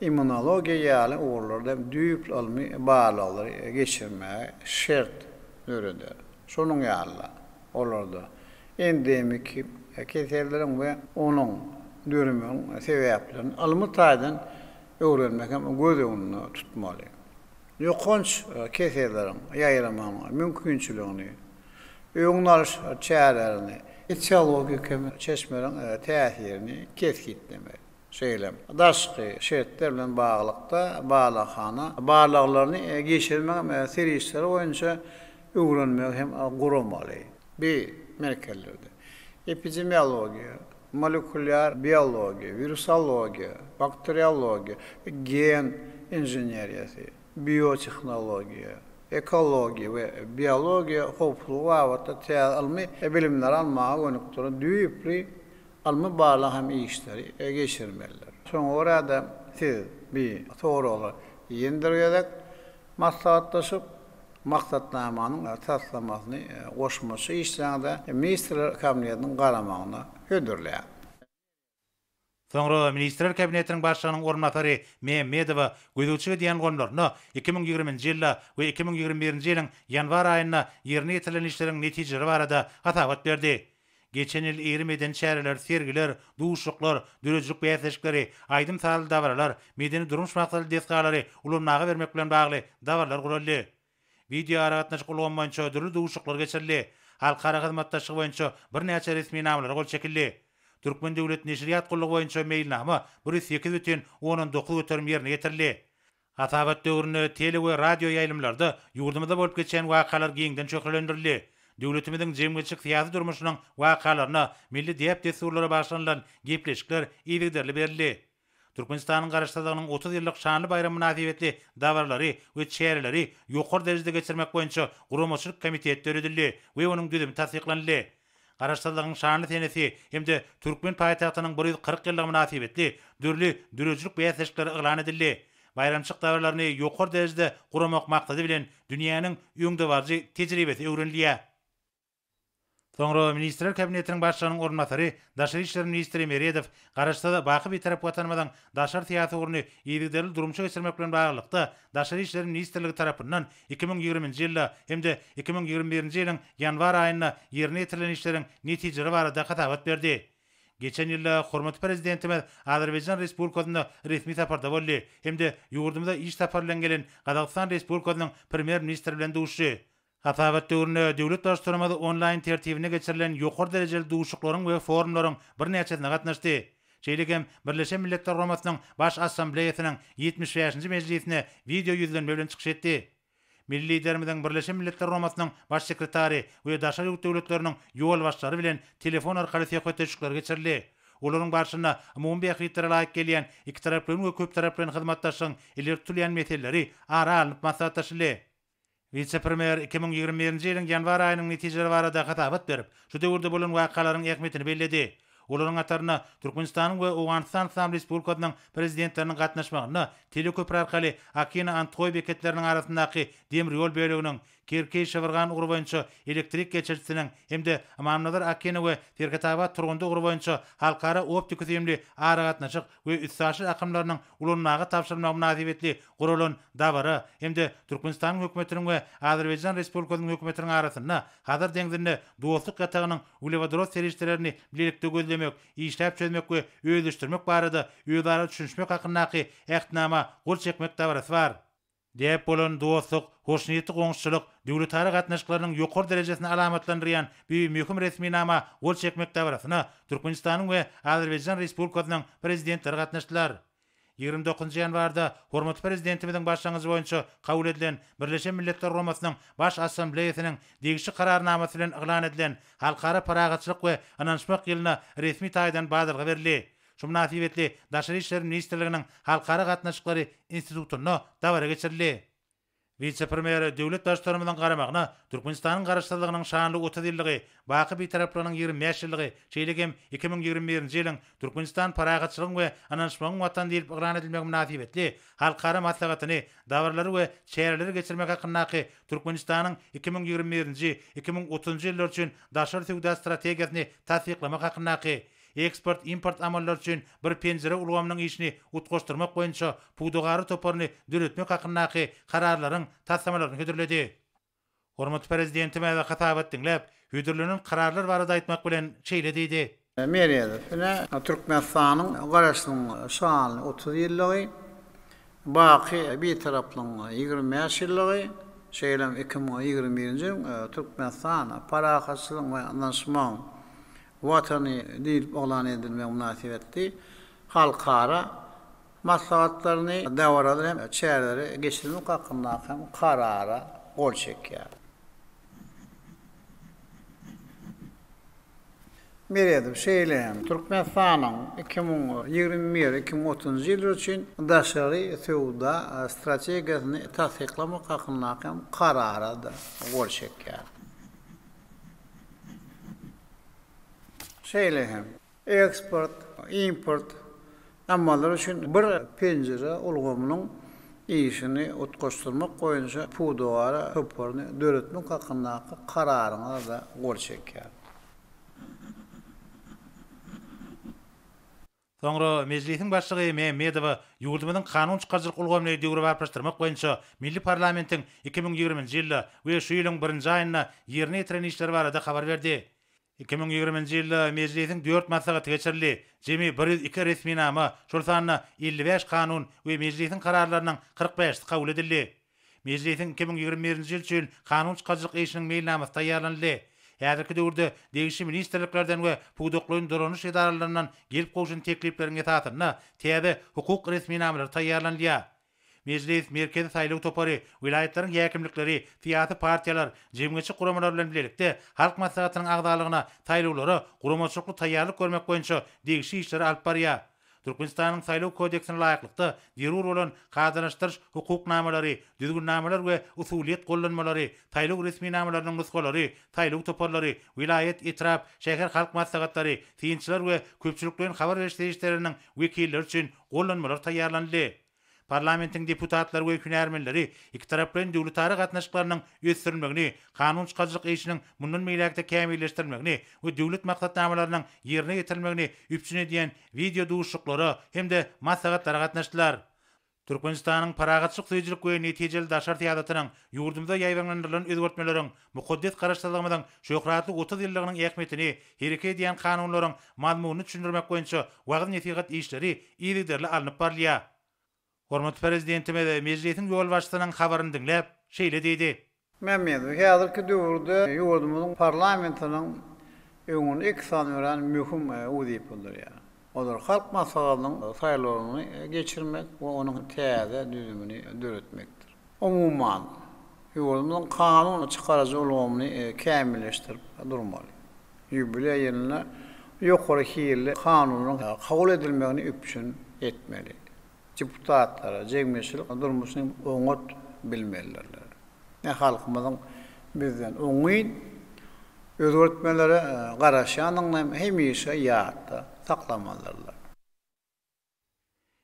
immunologiýa ýaly ugurlarda düýpli ylmy barlaglary geçirmäge şert döreder. Şonuň ýaly-da, olarda endemiki keselleriň we onuň döremeginiň sebäplerini ylmy taýdan öwrenmek hem göz öňünde tutmaly. Ýokanç keselleriň ýaýramagynyň mümkinçiligini, öňüni alyş çärelerini, etiologik çeşmeleriň täsirini kesgitlemeli. Şeýle hem daşky şertler bilen baglylykda barlaghana barlaglaryny geçirmegiň serişdeleri boýunça öwrenmegi hem guramaly. Bi merkezlerde epidemiologiýa, molekulýar biologiýa, wirusologiýa, bakteriologiýa, gen inženeriýasy, biotehnologiýa, ekologiýa we biologiýa howpsuzlygy babatda täze ylmy bilimleri almaga gönükdirilen düýpli ylmy-barlag hem işleri geçirmelidir. Şoňa görä-de, siz bi soraga ýene bir gezek maslahatlaşyp, maksatnamanyň taslamasyny goşmaça işleňde Ministrler Kabinetiniň garamagyna hödürläň. Soňra Ministrler Kabinetiniň Başlygynyň orunbasary Mämmedowa gözegçilik edýän ulgamlarynda 2020-nji ýylda we 2021-nji ýylyň ýanwar aýynda ýerine ýetirilen işleriň netijeleri barada hasabat berdi. Geçen ýyl iri medeni çäreler, sergiler, duşuşyklar, döredijilik bäsleşikleri, aýdym-sazly dabaralar, medeni-durmuş maksatly desgalary ulanmaga bermek bilen bagly dabaralar guraldy. Wideoaragatnaşyk ulgamy boýunça dürli duşuşyklar geçirildi. Halkara hyzmatdaşlygy boýunça birnäçe resminamalara gol çekildi. Türkmen döwlet neşirýat gullugy boýunça meýilnama 108 bütin ondan 9% ýerine ýetirildi. Hasabat döwründe tele we radio ýaýlymlarda ýurdumyzda bolup geçýän wakalar giňden şöhlelendirildi. Döwletimiziň jemgyýetçilik-syýasy durmuşynyň wakalaryna, milli däp-dessurlara bagyşlanylan gepleşikler yzygiderli berildi. Türkmenistanyň Garaşsyzlygynyň 30 ýyllyk şanly baýramy mynasybetli dabaralary we çäreleri ýokary derejede geçirmek boýunça guramaçylyk komiteti döredildi we onuň düzümi tassyklanyldy. Garaşsyzlygyň şanly senesi hem-de türkmen paýtagtynyň 140 ýyllygy mynasybetli dürli döredijilik bäsleşikleri yglan edildi. Baýramçylyk dabaralaryny ýokary derejede guramak maksady bilen dünýäniň öňdebaryjy tejribesi öwrenilýär. Soňra Ministrler Kabinetiniň Başlygynyň orunbasary, daşary işler ministri Meredow Garaşsyz, baky Bitarap Watanymyzyň daşary syýasy ugruny yzygiderli durmuşa geçirmek bilen baglylykda, Daşary işler ministrligi tarapyndan 2020-nji ýylda hem-de 2021-nji ýylyň ýanwar aýynda ýerine ýetirilen işleriň netijeleri barada hasabat berdi. Geçen ýylda hormatly Prezidentimiz Azerbaýjan Respublikasynda resmi saparda boldy hem-de ýurdumyza iş sapary bilen gelen Gazagystan Respublikasynyň Premýer-ministri bilen duşuşdy. Hasabat döwründe döwlet Baştutanymyz onlaýn tertibinde geçirilen ýokary derejeli duşuşyklaryň we forumlaryň birnäçesine gatnaşdy. Şeýle hem Birleşen Milletler Guramasynyň Baş Assambleýasynyň 75-nji mejlisinde wideo ýüzlenme bilen çykyş etdi. Milli Liderimiziň Birleşen Milletler Guramasynyň Baş sekretary we daşary ýurt döwletleriniň ýolbaşçylary bilen telefon arkaly söhbetdeşlikleri geçirildi. Olaryň barşynda umumy bähbitlere laýyk gelýän ikitaraplaýyn we köptaraplaýyn hyzmatdaşlygyň ileri tutulýan meseleleri ara alnyp maslahatlaşyldy. Wise-premýer 2021-nji ýylyň ýanwar aýynyň netijeleri barada hasabat berip, şu döwürde bolan wakalaryň ähmiýetini belledi. Olaryň hatarynda Türkmenistanyň we Owganystan Yslam Respublikasynyň Prezidentleriniň gatnaşmagynda teleköpri arkaly Akina-Andhoý beketleriniň arasyndaky demir ýol böleginiň, Kerki-Şybyrgan ugry boýunça elektrik geçirijisiniň hem-de Ymamnazar-Akina we Serhetabat-Turgundy ugry boýunça halkara optiki-süýümli aragatnaşyk we üstaşyr akymlarynyň ulanmaga tabşyrylmagy mynasybetli guralan dabara hem-de Türkmenistanyň Hökümetiniň we Azerbaýjan Respublikasynyň Hökümetiniň arasynda Hazar deňzinde Dostluk ýatagynyň uglewodorod serişdelerini bilelikde gözlemek, işläp çözmek we özleşdirmek barada özara düşünişmek hakyndaky Ähtnama gol çekmek dabarasy bar. Däp bolan dostluk, hoşniýetli goňşuçylyk, döwletara gatnaşyklarynyň ýokary derejesini alamatlandyrýan bu möhüm resminama gol çekmek dabarasyna Türkmenistanyň we Azerbaýjan Respublikasynyň Prezidentleri gatnaşdylar. 29 ýanwarda hormatly Prezidentimiziň başlangyjy boýunça kabul edilen Birleşen Milletler Guramasynyň Baş Assambleýasynyň degişli Kararnamasy bilen yglan edilen Halkara parahatçylyk we ynanyşmak ýylyna resmi taýdan badalga berildi. Şu mynasybetli Daşary işler ministrliginiň Halkara gatnaşyklary institutynda dabara geçirildi. Wise-premýer döwlet Baştutanymyzyň garamagyna Türkmenistanyň Garaşsyzlygynyň şanly 30 ýyllygy, baky Bitaraplygynyň 25 ýyllygy, şeýle hem 2021-nji ýylyň Türkmenistan parahatçylygyň we ynanyşmagyň Watany diýlip yglan edilmegi mynasybetli halkara maslahatyny, dabaralary we çäreleri geçirmek hakyndaky Türkmenistanyň 2021-nji, 2030-njy ýyllar üçin daşary söwda strategiýasyny tassyklamak hakyndaky. eksport-import amallary üçin bir penjire ulgamynyň işini utgaşdyrmak boýunça pudagara toparyny döretmek hakyndaky Kararlaryň taslamalaryny hödürledi. Hormatly Prezidentimiz hasabat diňläp, hödürlenen kararlar barada aýtmak bilen şeýle diýdi. Meredow, ine, Türkmenistanyň Garaşsyzlygynyň şanly 30 ýyllygy, baky Bitaraplygyň 25 ýyllygy, şeýle hem 2021-nji ýylyň Türkmenistan, parahatçylygyň we ynanyşmagyň Watany diýlip yglan edilmegi mynasybetli halkara maslahatlaryny, dabaraly hem çäreleri geçirmek hakyndaky hem Karara gol çekýär. Meredow şeýle hem Türkmenistanyň 2021, 2030-njy ýyllar üçin daşary söwda strategiýasyny tassyklamak hakyndaky hem Karara-da gol çekýär. Şeýle hem Eksport, import amallary üçin bir penjire ulgamynyň işini utgaşdyrmak boýunça pudagara toparyny döretmek hakyndaky Kararyňa-da gol çekýär. Soňra Mejlisiň Başlygy Mämmedowa ýurdumyzyň kanun çykaryjylyk ulgamyny döwrebaplaşdyrmak boýunça milli parlamentiň 2020-nji ýylda we şu ýylyň birinji aýynda ýerine ýetiren işleri barada habar berdi. 2020-nji ýylda Mejlisiň dört maslahaty geçirildi, jemi 102 resminama, şol sanda 55 kanun we Mejlisiň kararlarynyň 45-si kabul edildi. Mejlisiň 2021-nji ýyl üçin kanun çykaryjylyk işiniň meýilnamasy taýýarlanyldy. Häzirki döwürde degişli ministrliklerden we pudaklaýyn dolanyş edaralaryndan gelip gowşan teklipleriň esasynda täze hukuk resminamalary taýýarlanylýar. Mejlis, Merkezi saýlaw topary, welaýatlaryň häkimlikleri, syýasy partiýalar, jemgyýetçilik guramalary bilen bilelikde Halk Maslahatynyň agzalygyna saýlawlara guramaçylykly taýýarlyk görmek boýunça degişli işleri alyp barýar. Türkmenistanyň Saýlaw kodeksine laýyklykda zerur bolan kadalaşdyryş hukuk namalary, düzgünnamalar we usulyýet gollanmalary, saýlaw resminamalarynyň nusgalary, saýlaw toparlary, welaýat, etrap, şäher halk maslahatlary, synçylar we köpçülikleýin habar beriş serişdeleriniň wekilleri üçin gollanmalar taýýarlanyldy. Parlamentiň deputatlary we hünärmenleri ikitaraplaýyn döwletara gatnaşyklarynyň ösdürilmegini, kanun çykaryjylyk işiniň mundan beýläk-de kämilleşdirilmegini we döwlet maksatnamalarynyň ýerine ýetirilmegini üpjün edýän wideo duşuşyklara hem-de maslahatlara gatnaşdylar. Türkmenistanyň parahatçylyk söýüjilik we netijeli daşary syýasatynyň, ýurdumyzda ýaýbaňlandyrylan özgertmeleriň, mukaddes Garaşsyzlygymyzyň şöhratly 30 ýyllygynyň ähmiýetini, hereket edýän kanunlaryň mazmunyny düşündirmek boýunça wagyz-nesihat işleri yzygiderli alnyp barylýar. Hormatly Prezidentimiz Mejlisiň ýolbaşçysynyň habaryny diňläp, şeýle diýdi. Mämmedow, häzirki döwürde ýurdumyzyň parlamentiniň öňünde iki sany örän möhüm wezipe durýar. Olar Halk Maslahatynyň saýlawlaryny geçirmek we onuň täze düzümini döretmekdir. Umuman, ýurdumyzyň kanun çykaryjy ulgamyny kämilleşdirip durmaly. Ýubileý ýylynda ýokary hilli kanunlaryň kabul edilmegini üpjün etmeli. Deputatlara jemgyýetçilik durmuşyny oňat bilmelidirler. Halkymyzyň bizden oňyn özgertmelere garaşýandygyny hem hemişe ýatda saklamalydyrlar.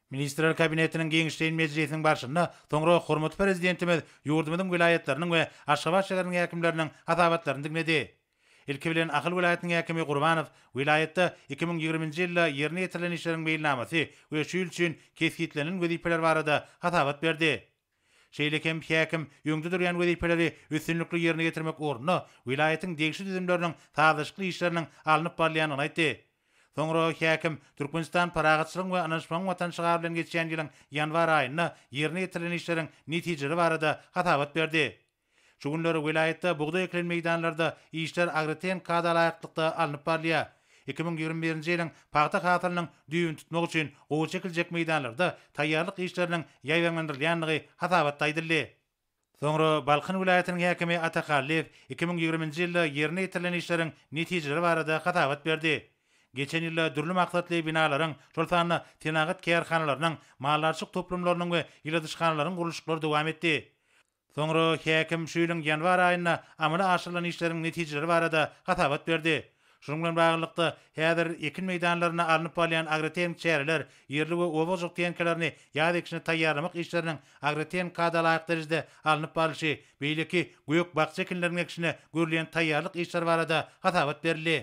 Ministrler Kabinetiniň giňişleýin mejlisiniň barşynda soňra hormatly Prezidentimiz ýurdumyzyň welaýatlarynyň we Aşgabat şäheriniň häkimleriniň hasabatlaryny diňledi. Ilki bilen Ahal welaýatynyň häkimi Gurbanow welaýatda 2020-nji ýylda ýerine ýetirilen işleriň meýilnamasy we şu ýyl üçin kesgitlenen wezipeler barada hasabat berdi. Şeýle hem häkim öňde durýan wezipeleri üstünlikli ýerine ýetirmek ugrunda welaýatyň degişli düzümleriniň sazlaşykly işleriniň alnyp barylýandygyny aýtdy. Soňra häkim Türkmenistan parahatçylygyň we ynanyşmagyň Watany şygary bilen geçýän ýylyň ýanwar aýynda ýerine ýetirilen işleriň netijeleri barada hasabat berdi. Şu günler welaýatda bugdaý ekilen meýdanlarda işler agrotehniki kada laýyklykda alnyp barylýar. 2021-nji ýylyň pagta hasylynyň düýbüni tutmak üçin gowaça ekiljek meýdanlarda taýýarlyk işleriniň ýaýbaňlandyrylýandygy hasabatda aýdyldy. Soňra Balkan welaýatynyň häkimi Ata Hallyýew 2020-nji ýylda ýerine ýetirilen işleriň netijeleri barada hasabat berdi. Geçen ýylda dürli maksatly binalaryň, şol sanda senagat kärhanalarynyň, maldarçylyk toplumlarynyň we ýyladyşhanalaryň gurluşyklary dowam etdi. Soňra häkim şu ýylyň ýanwar aýynda amala aşyrylan işleriň netijeleri barada hasabat berdi. Şunuň bilen baglylykda, häzir ekin meýdanlarynda alnyp barylýan agrotehniki çäreler, ýerli we oba hojalyk tehnikalaryny ýaz ekişine taýýarlamak işleriniň agrotehniki kada laýyk derejede alnyp barlyşy, beýleki gök-bakja ekinleriniň ekişine görülýän taýýarlyk işleri barada hasabat berildi.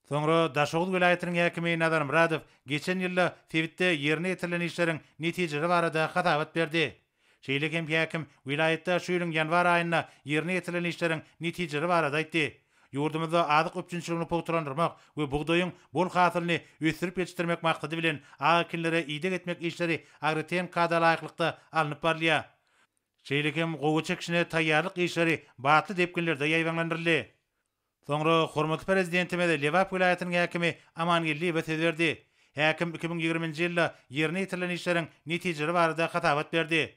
Soňra Daşoguz welaýatynyň häkimi Nazar Myradow geçen ýylda sebitde ýerine ýetirilen işleriň netijeleri barada hasabat berdi. Şeýle hem häkim welaýatda şu ýylyň ýanwar aýynda ýerine ýetirilen işleriň netijeleri barada aýtdy. Ýurdumyzda azyk üpjünçiligini pugtalandyrmak we bugdaýyň bol hasylyny ösdürip ýetişdirmek maksady bilen ak ekinlere ideg etmek işleri agrotehniki kada laýyklykda alnyp barylýar. Şeýle hem gowaça ekişine taýýarlyk işleri batly depginlerde ýaýbaňlandyryldy. Soňra hormatly Prezidentimiz Lebap welaýatynyň häkimi Aman Geldiýewe söz berdi. Häkim 2020-nji ýylda ýerine ýetirilen işleriň netijeleri barada hasabat berdi.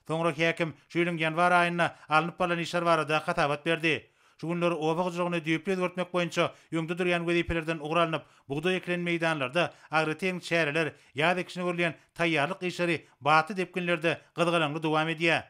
Soňra häkim şu ýylyň ýanwar aýynda alnyp barlan işler barada hasabat berdi. Şu günler oba hojalygyny düýpli özgertmek boýunça öňde durýan wezipelerden ugur alnyp, bugdaý ekilen meýdanlarda agrotehniki çäreler, ýaz ekişine görülýän taýýarlyk işleri batly depginlerde gyzgalaňly dowam edýär.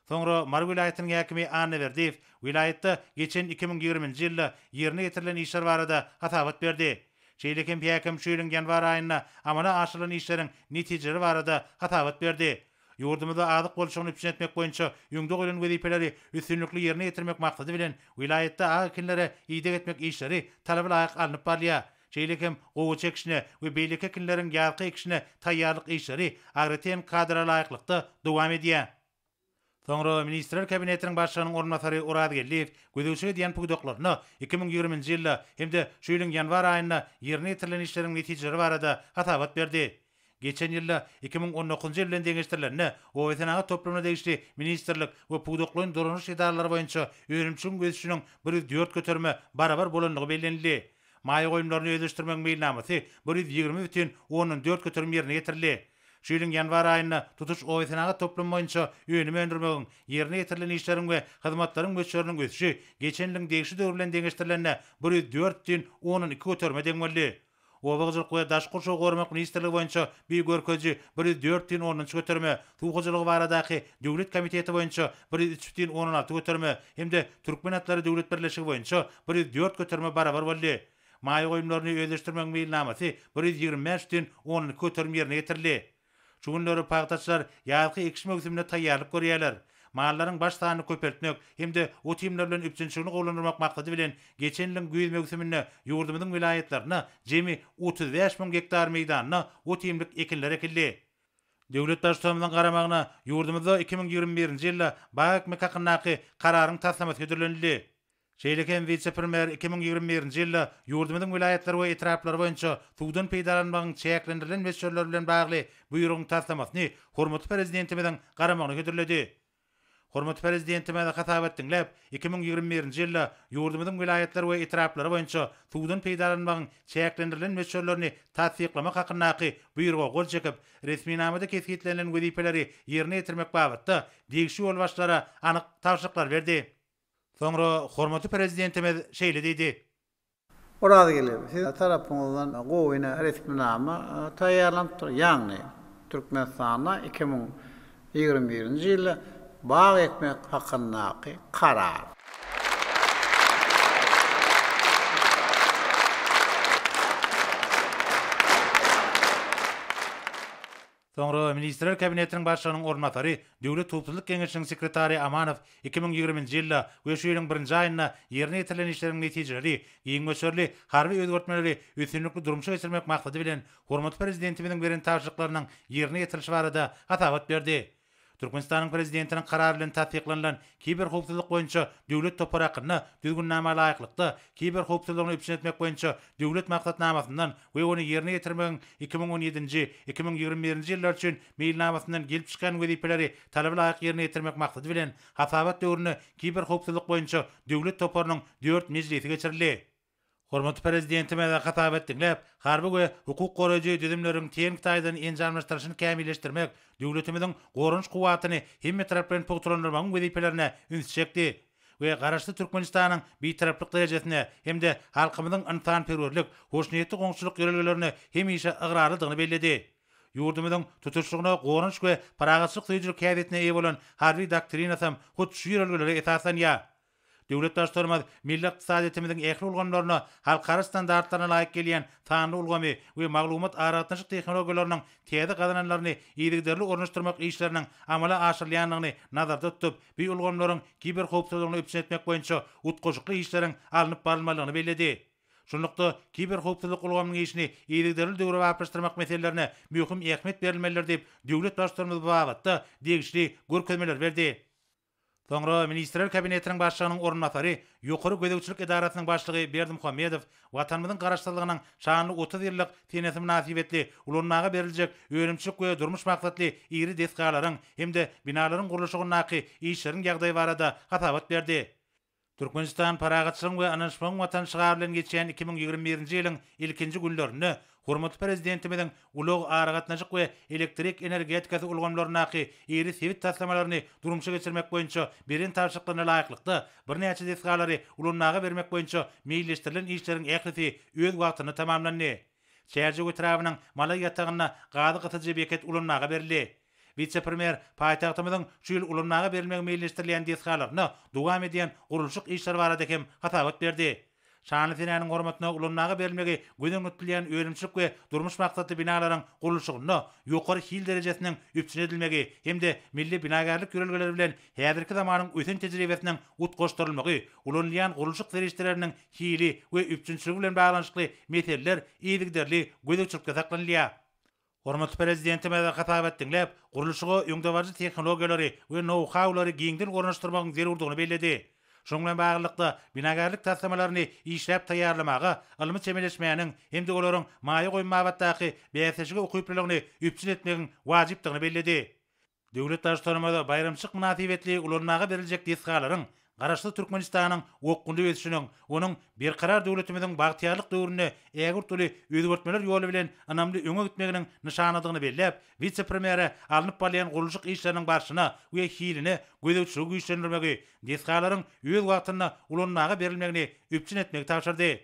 Soňra Mary welaýatynyň häkimi Annaberdiýew welaýatda geçen 2020-nji ýylda ýerine ýetirilen işler barada hasabat berdi. Şeýle hem häkim şu ýylyň ýanwar aýynda amala aşyrylan işleriň netijeleri barada hasabat berdi. Ýurdumyzda azyk bolçulygyny üpjün etmek boýunça öňde goýlan wezipeleri üstünlikli ýerine ýetirmek maksady bilen, welaýatda ak ekinlere ideg etmek işleri talaba laýyk alnyp barylýar. Şeýle hem gowaça ekişine we beýleki ekinleriň ýazky ekişine taýýarlyk işleri agrotehniki kadalara laýyklykda dowam edýär. Soňra Ministrler Kabinetiniň Başlygynyň orunbasary Oraz Geldiýew gözegçilik edýän pudaklarynda 2020-nji ýylda hem-de şu ýylyň ýanwar aýynda ýerine ýetirilen işleriň netijeleri barada hasabat berdi. Geçen ýylda 2019-njy ýyl bilen deňeşdirilende, obasenagat toplumyna degişli ministrlik we pudaklaýyn dolanyş edaralary boýunça önümçiligiň ösüşiniň 104 göterime barabar bolandygy bellenildi. Maýa goýumlaryny özleşdirmegiň meýilnamasy 120,4 ýerine ýetirildi. Şu ýylyň ýanwar aýynda tutuş obasenagat toplumy boýunça önüm öndürmegiň, ýerine ýetirilen işleriň we hyzmatlaryň möçberiniň ösüşi geçen ýylyň degişli döwri bilen deňeşdirilende 104,2 göterime deň boldy. Oba hojalyk we daşky gurşawy goramak ministrligi boýunça bu görkeziji 104,3 göterime, Suw hojalygy baradaky döwlet komiteti boýunça 103,6 göterime hem-de Türkmen atlary döwlet birleşigi boýunça 104 göterime barabar boldy. Maýa goýumlaryny özleşdirmegiň meýilnamasy 125,2 göterim ýerine ýetirildi. Şu günler pagtaçylar ýazky ekiş möwsümine taýýarlyk görýärler. Mallaryň baş sanyny köpeltmek hem-de ot-iýmler bilen üpjünçiligini gowulandyrmak maksady bilen, geçen ýylyň güýz möwsüminde ýurdumyzyň welaýatlarynda jemi 35 müň gektar meýdanda ot-iýmlik ekinler ekildi. Döwlet Baştutanymyzyň garamagyna ýurdumyzda 2021-nji ýylda bag ekmek hakyndaky Kararyň taslamasy hödürlenildi. Şeýle hem wise-premýer 2021-nji ýylda ýurdumyzyň welaýatlary we etraplary boýunça suwdan peýdalanmagyň çäklendirilen möçberleri bilen bagly Buýrugyň taslamasyny hormatly Prezidentimiziň garamagyna hödürledi. Hormatly Prezidentimiz hasabat diňläp, 2021-nji ýylda ýurdumyzyň welaýatlary we etraplary boýunça suwdan peýdalanmagyň çäklendirilen möçberlerini tassyklamak hakyndaky Buýruga gol çekip, resminamada kesgitlenilen wezipeleri ýerine ýetirmek babatda degişli ýolbaşçylara anyk tabşyryklar berdi. Soňra hormatly Prezidentimiz şeýle diýdi. Orazgeldi, siz tarapyňyzdan gowy ine resminama taýýarlanypdyr. Ýagny, Türkmenistanda 2021-nji ýylda bag ekmek hakyndaky Karar. Soňra Ministrler Kabinetiniň Başlygynyň orunbasary, Döwlet howpsuzlyk geňeşiniň sekretary Amanow 2020-nji ýylda we şu ýylyň birinji aýynda ýerine ýetirilen işleriň netijeleri, giň möçberli harby özgertmeleri üstünlikli durmuşa geçirmek maksady bilen, hormatly Prezidentimiziň beren tabşyryklarynyň ýerine ýetirilişi barada hasabat berdi. Türkmenistanyň Prezidentiniň Karary bilen tassyklanylan Kiberhowpsuzlyk boýunça döwlet topary hakynda Düzgünnama laýyklykda, kiberhowpsuzlygyny üpjün etmek boýunça Döwlet maksatnamasyndan we ony ýerine ýetirmegiň 2017-nji, 2021-nji ýyllar üçin Meýilnamasyndan gelip çykýan wezipeleri talaba laýyk ýerine ýetirmek maksady bilen, hasabat döwründe kiberhowpsuzlyk boýunça döwlet toparynyň dört mejlisi geçirildi. Hormatly Prezidentimiz hasabat diňläp, harby we hukuk goraýjy düzümleriň tehniki taýdan enjamlaşdyrylyşyny kämilleşdirmek, döwletimiziň goranyş kuwwatyny hemmetaraplaýyn pugtalandyrmagyň wezipelerine ünsi çekdi we Garaşsyz Türkmenistanyň Bitaraplyk derejesine hem-de halkymyzyň ynsanperwerlik, hoşniýetli goňşuçylyk ýörelgelerine hemişe ygrarlydygyny belledi. Ýurdumyzyň tutuşlygyna goranyş we parahatçylyk söýüjilik häsiýetine eýe bolan Harby doktrinasam hut şu ýörelgelere esaslanýar. Döwlet Baştutanymyz milli ykdysadyýetimiziň ähli ulgamlaryna halkara standartlaryna laýyk gelýän sanly ulgamy we maglumat-aragatnaşyk tehnologiýalarynyň täze gazananlaryny yzygiderli ornaşdyrmak işleriniň amala aşyrylýandygyny nazarda tutup, bu ulgamlaryň kiberhowpsuzlygyny üpjün etmek boýunça utgaşykly işleriň alnyp barylmalydygyny belledi. Şunlukda, kiberhowpsuzlyk ulgamynyň işini yzygiderli döwrebaplaşdyrmak meselelerine möhüm ähmiýet berilmelidir diýip, döwlet Baştutanymyz bu babatda degişli görkezmeleri berdi. Soňra Ministrler Kabinetiniň Başlygynyň orunbasary, Ýokary gözegçilik edarasynyň başlygy Berdimuhamedow Watanymyzyň Garaşsyzlygynyň şanly 30 ýyllyk senesi mynasybetli ulanmaga beriljek önümçilik we durmuş maksatly iri desgalaryň hem-de binalaryň gurluşygyndaky işleriň ýagdaýy barada hasabat berdi. Türkmenistan parahatçylygyň we ynanyşmagyň Watany şygary bilen geçýän 2021-nji ýylyň ilkinji günlerinde hormatly Prezidentimiziň ulag, aragatnaşyk we elektrik energetikasy ulgamlaryndaky iri sebit taslamalaryny durmuşa geçirmek boýunça beren tabşyryklaryna laýyklykda, birnäçe desgalary ulanmaga bermek boýunça meýilleşdirilen işleriň ählisi öz wagtynda tamamlandy. Çärjew etrabynyň Malaý ýatagynda gazy gysyjy beket ulanmaga berildi. Wise-premýer paýtagtymyzyň şu ýyl ulanmaga berilmegi meýilleşdirilýän desgalarynda dowam edýän gurluşyk işleri barada hem hasabat berdi. Şanly senäniň hormatyna ulanmaga berilmegi göz öňünde tutulýan önümçilik we durmuş maksatly binalaryň gurluşygynda ýokary hil derejesiniň üpjün edilmegi hem-de milli binagärlik ýörelgeleri bilen häzirki zamanyň ösen tejribesiniň utgaşdyrylmagy, ulanylýan gurluşyk serişdeleriniň hili we üpjünçiligi bilen baglanyşykly meseleler yzygiderli gözegçilikde saklanylýar. Hormatly Prezidentimiz hasabat diňläp, gurluşyga öňdebaryjy tehnologiýalary we nou-haulary giňden ornaşdyrmagyň zerurdygyny belledi. Şunuň bilen baglylykda, binagärlik taslamalaryny işläp taýýarlamaga ylmy çemeleşmäniň hem-de olaryň maýa goýum babatdaky bäsleşige ukyplylygyny üpjün etmegiň wajypdygyny belledi. Döwlet Baştutanymyz baýramçylyk mynasybetli ulanmaga beriljek desgalaryň Garaşsyz Türkmenistanyň okgunly ösüşiniň, onuň Berkarar döwletimiziň bagtyýarlyk döwründe ägirt uly özgertmeler ýoly bilen ynamly öňe gitmeginiň nyşanydygyny belläp, wise-premýere alnyp barylýan gurluşyk işleriniň barşyna we hiline gözegçiligi güýçlendirmegi, desgalaryň öz wagtynda ulanmaga berilmegini üpjün etmegi tabşyrdy.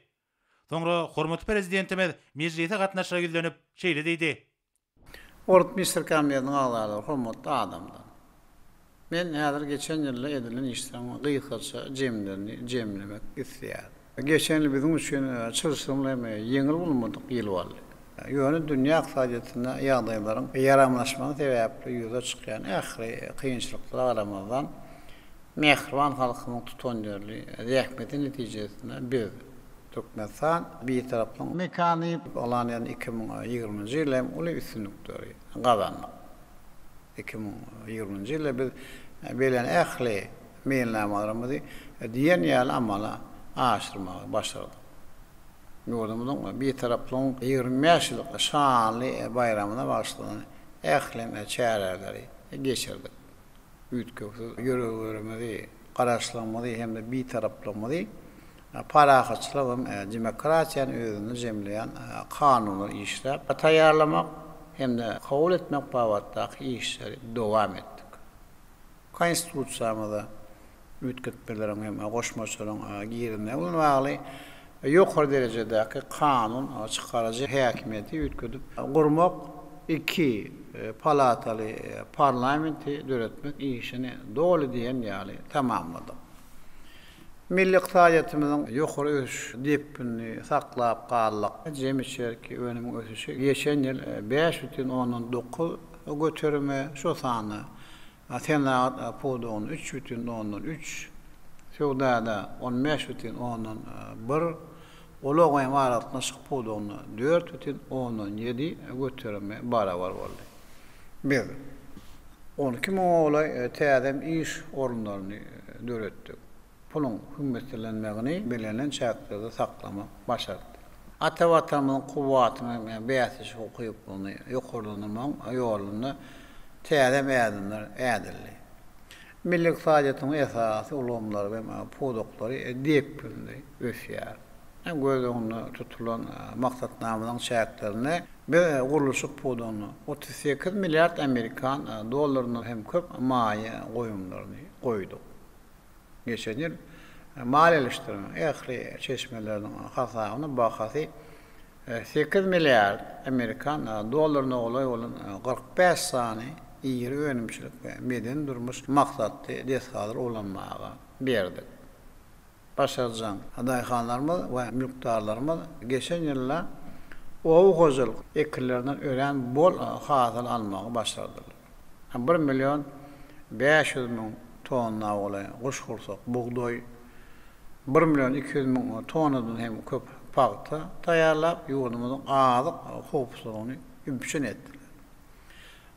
Soňra hormatly Prezidentimiz mejlise gatnaşyja ýüzlenip, şeýle diýdi. Hormatly Ministrler Kabinetiniň agzalary, hormatly adamlar! Men häzir geçen ýylda edilen işleriň gysgaça jemlerini jemlemek isleýärin. Geçen ýyl biziň üçin çylşyrymly hem ýeňil bolmadyk ýyl boldy. Ýöne dünýä ykdysadyýetinde ýagdaýlaryň ýaramlaşmagy sebäpli ýüze çykýan ähli kynçylyklara garamazdan, mähriban halkymyň tutanýerli zähmeti netijesinde biz, Türkmenistan Bitaraplygyň mekany diýip yglan eden 2020-nji ýyl hem uly üstünlikleri gazandyk. 2020-nji ýylda biz bellän ähli meýilnamalarymyzy diýen ýaly amala aşyrmagy başardyk. Ýurdumyzyň Bitaraplygyň 25 ýyllyk şanly baýramyna bagyşlanan ähli çäreleri geçirdik. Üýtgewsiz ýörelgelerimizi, Garaşsyzlygymyzy hem-de Bitaraplygymyzy parahatçylyk hem demokratiýany özünde jemleýän kanunlary işläp taýýarlamak hem-de kabul etmek babatdaky işleri dowam etdik. Konstitusiýamyza üýtgetmeleriň hem goşmaçalaryň girizilmegi bilen bagly ýokary derejedäki kanun çykaryjy häkimiýeti üýtgedip gurmak, iki palataly parlamenti döretmek işini doly diýen ýaly tamamladyk. Milli ykdysadyýetimiziň ýokary ösüş depginini saklap galdyk. Jemi içerki önümiň ösüşi geçen ýyl 5,9 göterime, şol sanda senagat pudagynda 3,3, söwdada 15,1, ulag hem aragatnaşyk pudagynda 4,7 göterime barabar boldy. Biz 12 müňe golaý täze iş orunlaryny döretdik. Puluň hümmetsizlenmegini bellenen çäklerde saklamak başartdy. Ata Watanymyzyň kuwwatyny we bäsleşik ukyplylygyny ýokarlandyrmagyň ýolunda täze ädimler ädildi. Milli ykdysadyýetiň esasy ulgamlary we pudaklary depginli ösýär. Göz öňünde tutulan maksatnamalaryň çäklerinde biz gurluşyk pudagynda 38 milliard amerikan dollaryndan hem köp maýa goýumlaryny goýduk. Geçen ýyl maliýeleşdirmegiň ähli çeşmeleriniň hasabyna bahasy sekiz milliard amerikan dollaryna golaý bolan 45 sany iri önümçilik we medeni-durmuş maksatly desgalary ulanmaga berdik. Başarjaň daýhanlarymyz we mülkdarlarymyz geçen ýylda oba hojalyk ekinlerinden örän bol hasyl almagy başardylar. Bir million 500 müň tonna golaý guşgursak bugdaý, bir million 200 müň tonnadan hem köp pagta taýýarlap, ýurdumyzyň azyk howpsuzlygyny üpjün etdiler.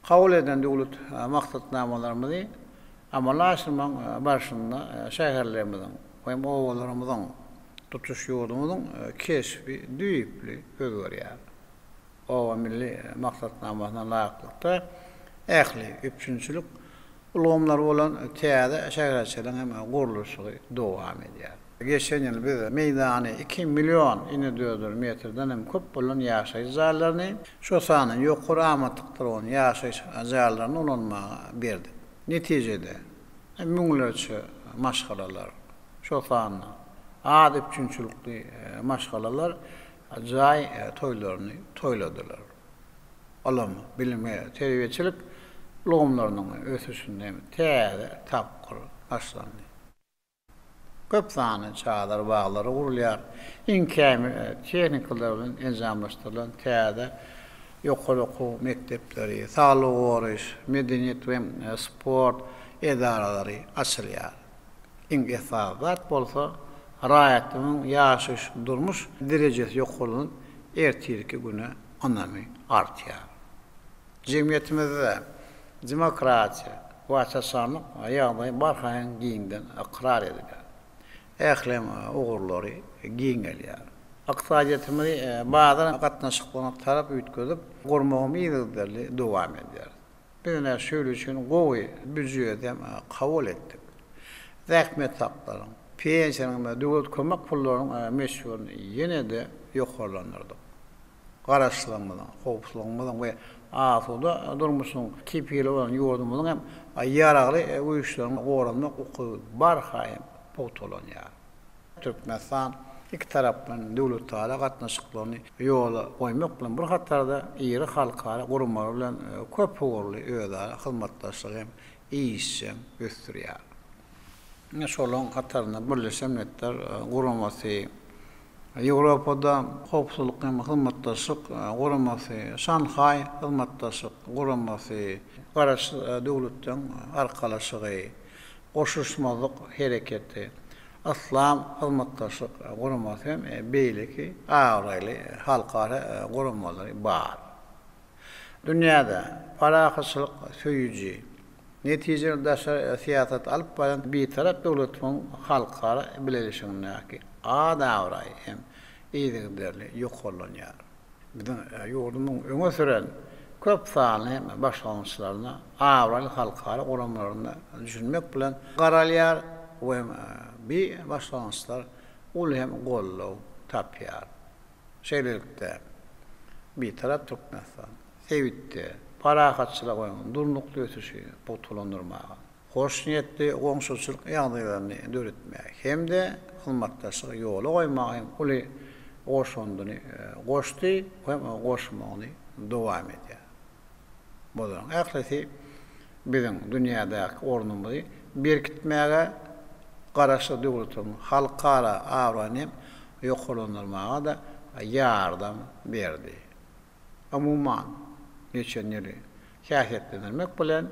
Kabul eden döwlet maksatnamalarymyzy amala aşyrmagyň barşynda şäherlerimiziň hem obalarymyzyň, tutuş ýurdumyzyň keşbi düýpli özgerýär. Oba milli maksatnamasyna laýyklykda, ähli üpjünçilik ulgamlary bolan täze şäherçeleriň hem gurluşygy dowam edýär. Geçen ýyl biz meýdany iki million inedördül metrden hem köp bolan ýaşaýyş jaýlaryny, şol sanda ýokary amatlykda bolan ýaşaýyş jaýlaryny ulanmaga berdik. Netijede, müňlerçe maşgalalar, şol sanda az üpjünçilikli maşgalalar jaý toýlaryny toýladylar. Ylym, bilim we terbiýeçilik ulgamlarynyň ösüşinde hem täze tapgyr başlandy. Köp sanly çadyr baglary gurulýar. Iň kämil tehnikalar bilen enjamlaşdyrylan täze ýokary okuw mekdepleri, saglygy goraýyş, medeniýet we sport edaralary açylýar. Iň esasy zat bolsa, raýatlaryň ýaşaýyş-durmuş derejesi ýokarlanyp, ertirki güne ynamy artýar. Jemgyýetimizde demokratiýa we aç-açanlyk ýagdaýy barha hem giňden ykrar edilýär. Ähli ugurlary giňelýär. Ykdysadyýetimizi bazar gatnaşyklaryna tarap üýtgedip gurmagy yzygiderli dowam edýäris. Biz ine şu ýyl üçin gowy býujet hem kabul etdik. Zähmet haklaryň, pensiýanyň we döwlet kömek pullarynyň möçberini ýene-de ýokarlandyrdyk. Garaşsyzlygymyzyň, howpsuzlygymyzyň we asuda durmuşyň kepili bolan ýurdumyzyň hem Ýaragly Güýçleriniň goranmak ukyby barha hem pugtalanýar. Türkmenistan ikitaraplaýyn döwletara gatnaşyklaryny ýola goýmak bilen bir hatarda iri halkara guramalar bilen köpugurly özara hyzmatdaşlygy hem işjeň ösdürýär. Ine, şolaryň hatarynda Birleşen Milletler Guramasy, Ýewropada Howpsuzlyk hem Hyzmatdaşlyk Guramasy, Şanhaý Hyzmatdaşlyk Guramasy, Garaşsyz Döwletleriň Arkalaşygy, Goşulyşmazlyk Hereketi, Yslam Hyzmatdaşlyk Guramasy hem beýleki abraýly halkara guramalary bar. Dünýäde parahatçylyk söýüji, netijeli daşary syýasat alyp barýan Bitarap döwletimiziň halkara bileleşigindäki at-abraýy hem yzygiderli ýokarlanýar. Biziň ýurdumyzyň öňe süren köp sanly başlangyçlaryna abraýly halkara guramalarynda düşünmek bilen garalýar we bi başlangyçlar uly hem goldaw tapýar. Şeýlelikde, Bitarap Türkmenistan sebitde parahatçylygy we durnukly ösüşi pugtalandyrmaga, hoşniýetli goňşuçylyk ýagdaýlaryny döretmäge hem-de hyzmatdaşlygy ýola goýmaga hem uly goşandyny goşdy we goşmagyny dowam edýär. Bularyň ählisi biziň dünýädäki ornumyzy berkitmäge, Garaşsyz döwletimiziň halkara abraýyny hem ýokarlandyrmaga-da ýardam berdi. Umuman, geçen ýyly häsiýetlendirmek bilen,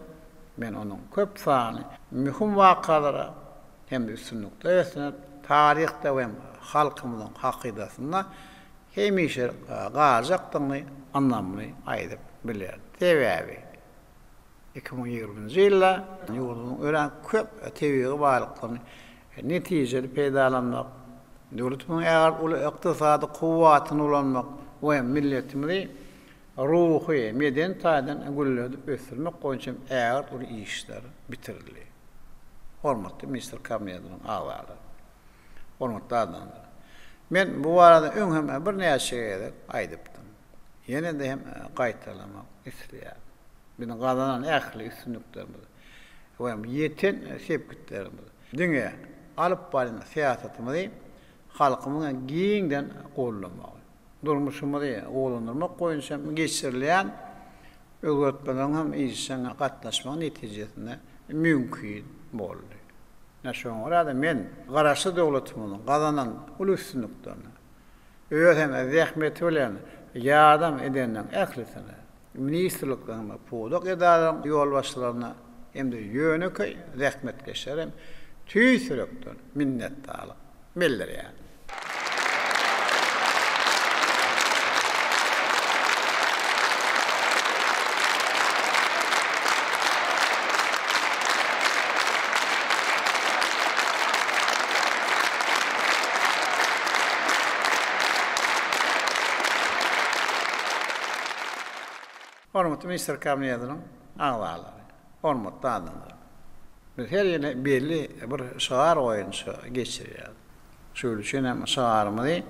men onuň köp sanly möhüm wakalara hem-de üstünliklere beslenip, taryhda we halkymyzyň hakydasynda hemişelik galjakdygyny ynamly aýdyp bilerin. Sebäbi, 2020-nji ýylda ýurdumyzyň örän köp tebigy baýlyklaryny netijeli peýdalanmak, döwletimiziň ägirt uly ykdysady kuwwatyny ulanmak we milletimizi ruhy, medeni taýdan gülledip ösdürmek boýunça hem ägirt uly işler bitirildi. Hormatly Ministrler Kabinetiniň agzalary! Hormatly adamlar! Men bu barada öň hem birnäçe gezek aýdypdym. Ýene-de hem gaýtalamak isleýärin. Biziň gazanan ähli üstünliklerimiz we ýeten sepgitlerimiz diňe alyp barýan syýasatymyzy halkymyzyň giňden goldamagy, durmuşymyzy gowulandyrmak boýunça geçirilýän özgertmeleriň hem işjeň gatnaşmagy netijesinde mümkin boldy. Ine, şoňa görä-de men Garaşsyz döwletimiziň gazanan uly üstünliklerine, öz hem zähmeti bilen ýardam edenleriň ählisine, ministrlikleriň we pudak edaralaryň ýolbaşçylaryna hem-de ýönekeý zähmetkeşlere hem tüýs ýürekden minnetdarlyk bildirýärin. Hormatly Ministrler Kabinetiniň agzalary, hormatly adamlar! Biz her ýyly belli bir şygar boýunça geçirýäris. Şu ýyl üçin hem şygarymyzy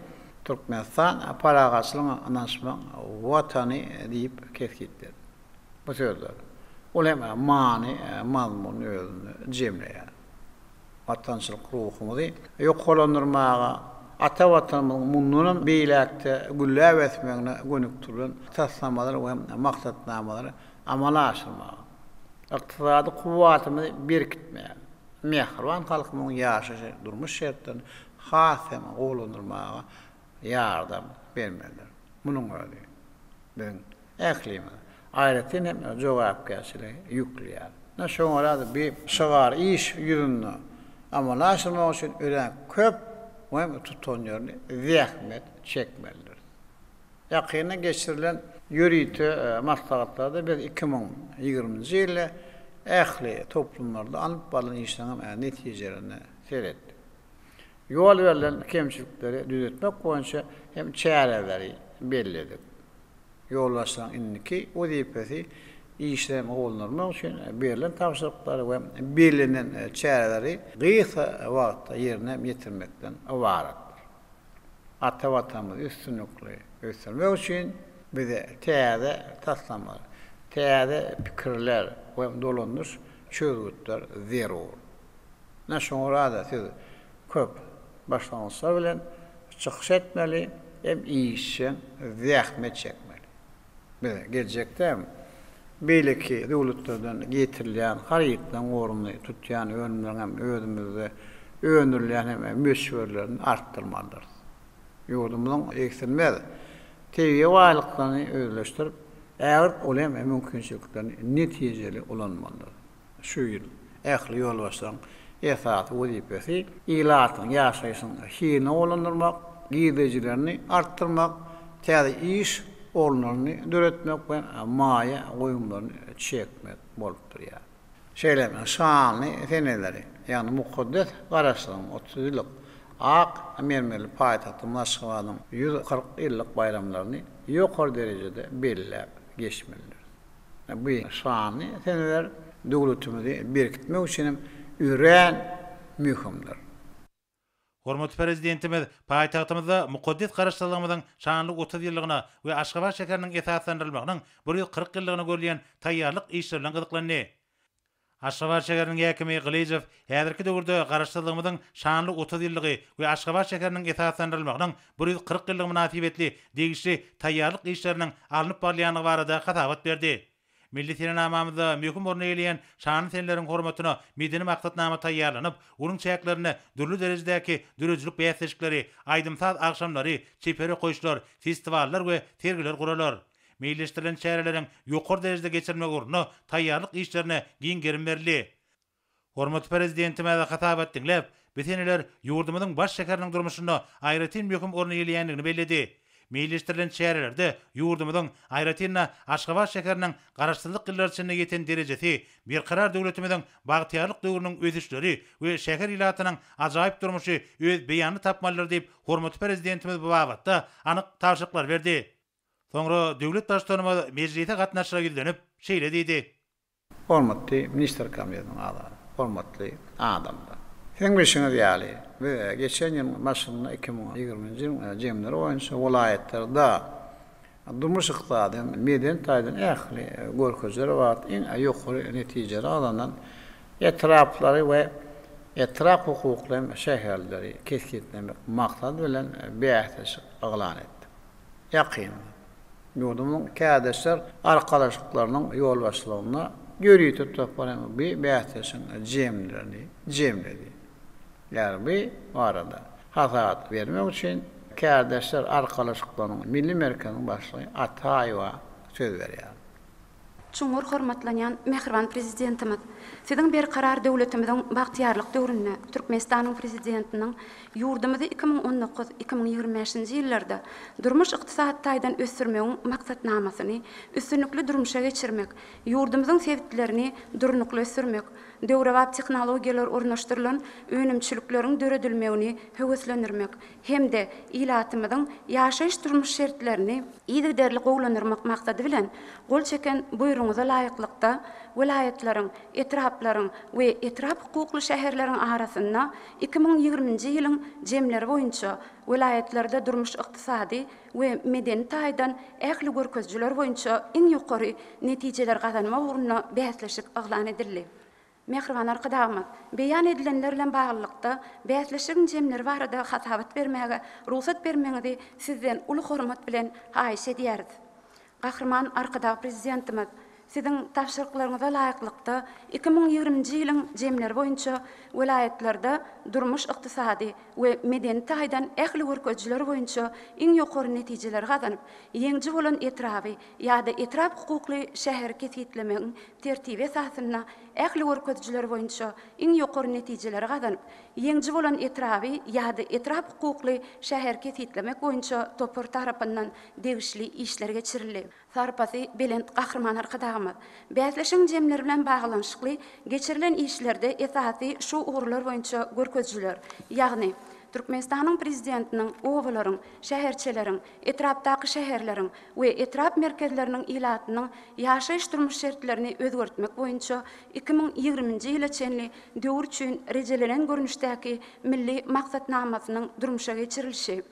Türkmenistan parahatçylygyň, ynanyşmagyň Watany diýip kesgitledik. Bu sözler ol hem many, mazmuny özünde jemleýär. Watançylyk ruhumyzy ýokarlandyrmaga, ata Watanymyzyň mundanam beýläk-de gülläp ösmegine gönükdirilen taslamalary we maksatnamalary amala aşyrmaga, ykdysady kuwwatymyzy berkitmäge, mähriban halkymyzyň ýaşaýyş-durmuş şertlerini has hem gowulandyrmaga ýardam bermelidir. Munuň özi biziň ählimiz, aýratyn hem jogapkärçiligi ýükleýär. Ine, şoňa görä-de bi şygary iş ýüzünde amala aşyrmak üçin örän köp we tutanýerli zähmet çekmelidiris. Ýakynda geçirilen ýörite maslahatlarda biz 2020-nji ýylda ähli toplumlarda alnyp barlan işleriň netijelerine seretdik. Ýol berlen kemçilikleri düzetmek boýunça hem çäreleri belledik. Ýolbaşçylaryň indiki wezipesi işleri gowulandyrmak üçin berlen tabşyryklary we bellenen çäreleri gysga wagtda ýerine ýetirmekden ybaratdyr. Ata Watanymyzy üstünlikli ösdürmek üçin bize täze taslamalar, täze pikirler we dolandyryş çözgütler zerur. Ine şoňa görä-de siz köp başlangyçlar bilen çykyş etmeli hem işjeň zähmet çekmeli. Biz geljekde hem beýleki döwletlerden getirilýän harytlaryň ornuny tutýan önümleriň hem özümizde öndürilýän hem möçberlerini artdyrmalydyrys. Ýurdumyzyň egsilmez tebigy baýlyklaryny özleşdirip, ägirt uly hem mümkinçiliklerini netijeli ulanmalydyrys. Şu ýyl ähli ýolbaşçylaryň esasy wezipesi ilatyň ýaşaýşynyň hilini gowulandyrmak, girdejilerini artdyrmak, täze iş orunlaryny döretmek we maýa goýumlaryny çekmek bolup durýar. Şeýle hem şanly seneleri, ýagny mukaddes Garaşsyzlygyň 30 ýyllyk, ak mermerli paýtagtymyz Aşgabadyň 140 ýyllyk baýramlaryny ýokary derejede belläp geçmelidiris. Bu şanly seneler döwletimizi berkitmek üçin hem örän möhümdir. Hormatly Prezidentimiz paýtagtymyzda mukaddes Garaşsyzlygymyzyň şanly 30 ýyllygyna we Aşgabat şäheriniň esaslandyrylmagynyň 140 ýyllygyna görülýän taýýarlyk işleri bilen gyzyklandy. Aşgabat şäheriniň häkimi Gylyjow häzirki döwürde Garaşsyzlygymyzyň şanly 30 ýyllygy we Aşgabat şäheriniň esaslandyrylmagynyň 140 ýyllygy mynasybetli degişli taýýarlyk işleriniň alnyp barylýandygy barada hasabat berdi. Milli senenamamyzda möhüm orun eýeleýän şanly seneleriň hormatyna medeni maksatnama taýýarlanyp, onuň çäklerinde dürli derejedäki döredijilik bäsleşikleri, aýdym-saz agşamlary, çeper okaýyşlar, festiwallar we sergiler guralar. Meýilleşdirilen çäreleriň ýokary derejede geçirilmegi ugrunda taýýarlyk işlerine giň gerim berildi. Hormatly Prezidentimiz hasabat diňläp, bu seneler ýurdumyzyň baş şäheriniň durmuşynda aýratyn möhüm orun eýeleýändigini belledi. Meýilleşdirilen çärelerde ýurdumyzyň, aýratyn-da, Aşgabat şäheriniň Garaşsyzlyk ýyllary içinde ýeten derejesi, Berkarar döwletimiziň bagtyýarlyk döwrüniň ösüşleri we şäher ilatynyň ajaýyp durmuşy öz beýanyny tapmalydyr diýip, hormatly Prezidentimiz bu babatda anyk tabşyryklary berdi. Soňra döwlet Baştutanymyz mejlise gatnaşyjylara ýüzlenip, şeýle diýdi. Hormatly Ministrler Kabinetiniň agzalary, hormatly adamlar! Siziň bilşiňiz ýaly, biz geçen ýylyň başynda 2020-nji ýylyň jemleri boýunça welaýatlarda durmuş-ykdysady hem medeni taýdan ähli görkezijiler babatda iň ýokary netijeleri gazanan etraplary we etrap hukukly hem şäherleri kesgitlemek maksady bilen bäsleşik yglan etdik. Ýakynda, ýurdumyzyň Kärdeşler arkalaşyklarynyň ýolbaşçylygynda ýörite topar hem bu bäsleşigiň jemlerini jemledi. Ýagny bu barada hasabat bermek üçin Kärdeşler arkalaşyklarynyň Milli merkeziniň başlygy Ataýewa söz berýär. Çuňňur hormatlanýan mähriban Prezidentimiz! Siziň Berkarar döwletimiziň bagtyýarlyk döwründe Türkmenistanyň Prezidentiniň ýurdumyzy 2019, 2025-nji ýyllarda durmuş-ykdysady taýdan ösdürmegiň Maksatnamasyny üstünlikli durmuşa geçirmek, ýurdumyzyň sebitlerini durnukly ösdürmek, döwrebap tehnologiýalar ornaşdyrylan önümçilikleriň döredilmegini höweslendirmek hem-de ilatymyzyň ýaşaýyş-durmuş şertlerini yzygiderli gowulandyrmak maksady bilen, gol çeken Buýrugyňyza laýyklykda, welaýatlaryň, etraplaryň we etrap hukukly şäherleriň arasynda 2020-nji ýylyň jemleri boýunça welaýatlarda durmuş-ykdysady we medeni taýdan ähli görkezijiler boýunça iň ýokary netijeleri gazanmak ugrunda bäsleşik yglan edildi. Mähriban Arkadagymyz, beýan edilenler bilen baglylykda, bäsleşigiň jemleri barada hasabat bermäge rugsat bermegiňizi Sizden uly hormat bilen haýyş edýäris. Gahryman Arkadag Prezidentimiz, Siziň tabşyryklaryňyza laýyklykda, 2020-nji ýylyň jemleri boýunça welaýatlarda durmuş-ykdysady we medeni taýdan ähli görkezijiler boýunça iň ýokary netijeleri gazanyp, ýeňiji bolan etraby ýa-da etrap hukukly şäheri kesgitlemegiň tertibi esasynda ähli görkezijiler boýunça iň ýokary netijeleri gazanyp, ýeňiji bolan etraby ýa-da etrap hukukly şäheri kesgitlemek boýunça topar tarapyndan degişli işler geçirildi. Sarpasy belent Gahryman Arkadagymyz bäsleşigiň jemleri bilen baglanyşykly geçirilen işlerde esasy şu ugurlar boýunça görkezijiler, ýagny Türkmenistanyň Prezidentiniň obalaryň, şäherçeleriň, etrapdaky şäherleriň we etrap merkezleriniň ilatynyň ýaşaýyş-durmuş şertlerini özgertmek boýunça 2020-nji ýyla çenli döwür üçin rejelenen görnüşdäki Milli maksatnamasynyň durmuşa geçirilişi,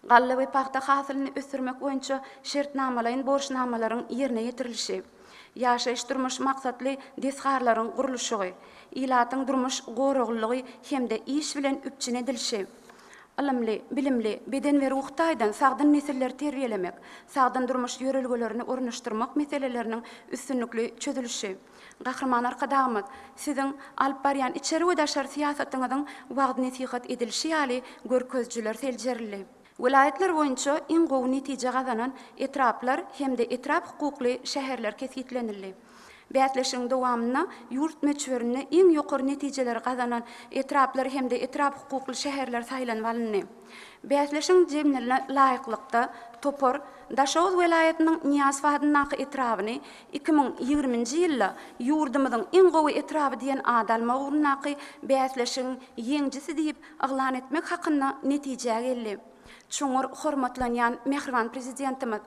galla we pagta hasylyny ösdürmek boýunça şertnamalaýyn borçnamalaryň ýerine ýetirilişi, ýaşaýyş-durmuş maksatly desgalaryň gurluşygy, ilatyň durmuş goraglylygy hem-de iş bilen üpjün edilişi, ylymly, bilimli, beden we ruhy taýdan sagdyn nesilleri terbiýelemek, sagdyn durmuş ýörelgelerini ornaşdyrmak meseleleriniň üstünlikli çözülişi. Gahryman Arkadagymyz, Siziň alyp barýan içeri we daşary syýasatyňyzyň wagyz-nesihat edilişi ýaly görkezijiler seljerildi. Welaýatlar boýunça iň gowy netije gazanan etraplar hem-de etrap hukukly şäherler kesgitlenildi. Bäsleşigiň dowamynda ýurt möçberinde iň ýokary netijeleri gazanan etraplar hem-de etrap hukukly şäherler saýlanyp alyndy. Bäsleşigiň jemlerine laýyklykda, topar Daşoguz welaýatynyň Nyýazow adyndaky etrabyny 2020-nji ýylda ýurdumyzyň iň gowy etraby diýen ady almak ugrundaky bäsleşigiň ýeňijisi diýip yglan etmek hakynda netijä geldi. Çuňňur hormatlanýan mähriban Prezidentimiz!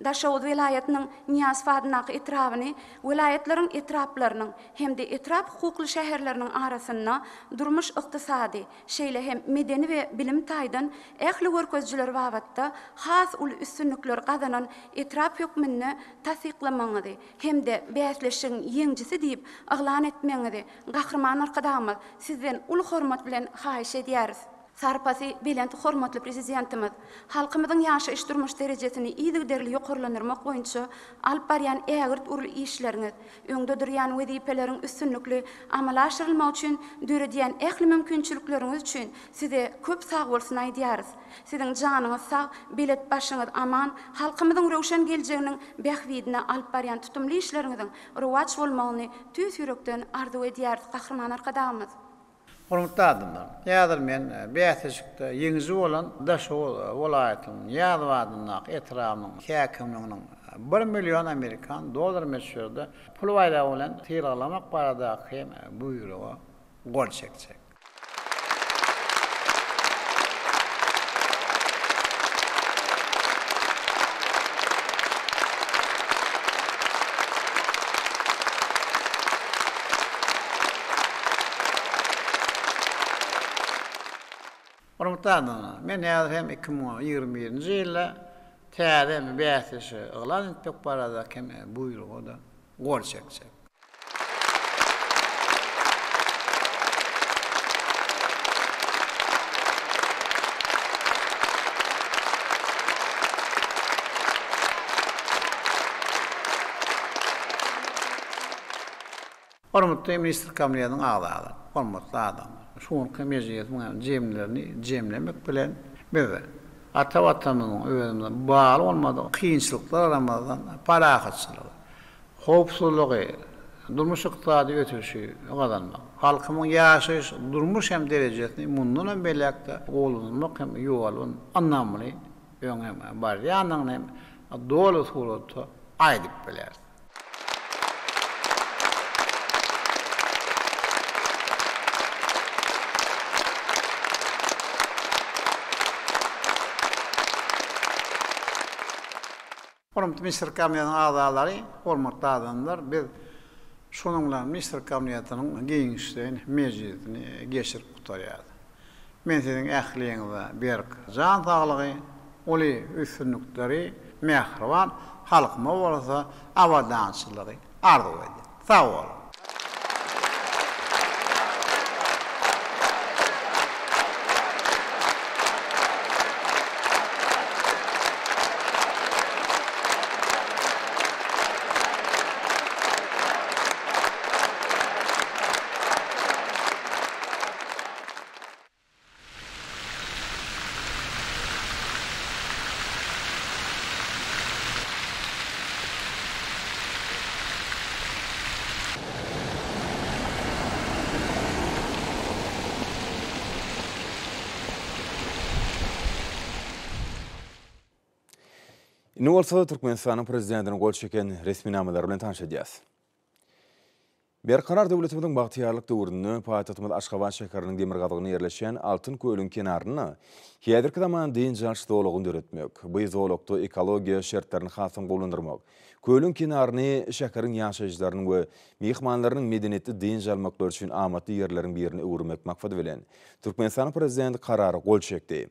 Daşoguz welaýatynyň Nyýazow adyndaky etrabyny welaýatlaryň etraplarynyň hem-de etrap hukukly şäherleriniň arasynda durmuş-ykdysady, şeýle hem medeni we bilim taýdan ähli görkezijiler babatda has uly üstünlikleri gazanan etrap hökmünde tassyklamagyňyzy hem-de bäsleşigiň ýeňijisi diýip yglan etmegiňizi Gahryman Arkadagymyz Sizden uly hormat bilen haýyş edýäris. Sarpasy belent hormatly Prezidentimiz halkymyzyň ýaşaýyş-durmuş derejesini yzygiderli ýokarlandyrmak boýunça alyp barýan ägirt uly işleriňiz, öňde durýan wezipeleriň üstünlikli amala aşyrylmagy üçin döredýän ähli mümkinçilikleriňiz üçin Size köp sagbolsun aýdýarys. Siziň janyňyz sag, belet başyňyz aman, halkymyzyň röwşen geljeginiň bähbidine alyp barýan tutumly işleriňiziň rowaç bolmagyny tüýs ýürekden arzuw edýäris, Gahryman Arkadagymyz! Hormatly adamlar! Häzir men bäsleşikde ýeňiji bolan Daşoguz welaýatynyň Nyýazow adyndaky etrabynyň häkimliginiň bir million amerikan dollar möçberde pul baýragy bilen sylaglamak baradaky buýruga gol çekjek. Hormatly adamlar, men häzir hem 2021-nji ýylda täze bäsleşigi yglan etmek baradaky hem buýruga-da gol çekjek. Hormatly Ministrler Kabinetiniň agzalary, hormatly adamlar! Şu günki mejlisiň jemlerini jemlemek bilen, biz ata Watanymyzyň özümize bagly bolmadyk kynçylyklara garamazdan, parahatçylygy, Howpsuzlygy, durmuş-ykdysady ösüşi gazanmak, halkymyň ýaşaýyş, durmuş hem derejesini mundan hem beýläk-de gowulandyrmak hem ýolun ynamly öňe barýandygyny hem doly suratda aýdyp bileris. Hormatly Ministrler Kabinetiniň agzalary, hormatly adamlar, biz şunuň bilen Ministrler Kabinetiniň giňişleýin mejlisini geçirip gutarýarys. Men siziň ähliňize berk jan saglygy, uly üstünlikleri, mähriban halkyma bolsa abadançylygy arzuw edýän. Sag boluň! Indi bolsa Türkmenistanyň Prezidentiniň gol çeken resminamalary bilen tanyş edýäs. Berkarar döwletimiziň bagtyýarlyk döwründe paýtagtymyz Aşgabat şäheriniň demirgazygynda ýerleşýän Altyn kölüň kenarynda häzirki zaman dynç alyş zolagyny döretmek, bu zolakda ekologiýa şertlerini hasam gowulandyrmak, kölüň kenaryny şäheriň ýaşaýjylarynyň we myhmanlarynyň medeniýetli dynç almaklary üçin amatly ýerleriň birine öwürmek maksady bilen, Türkmenistanyň Prezidenti Karara gol çekdi.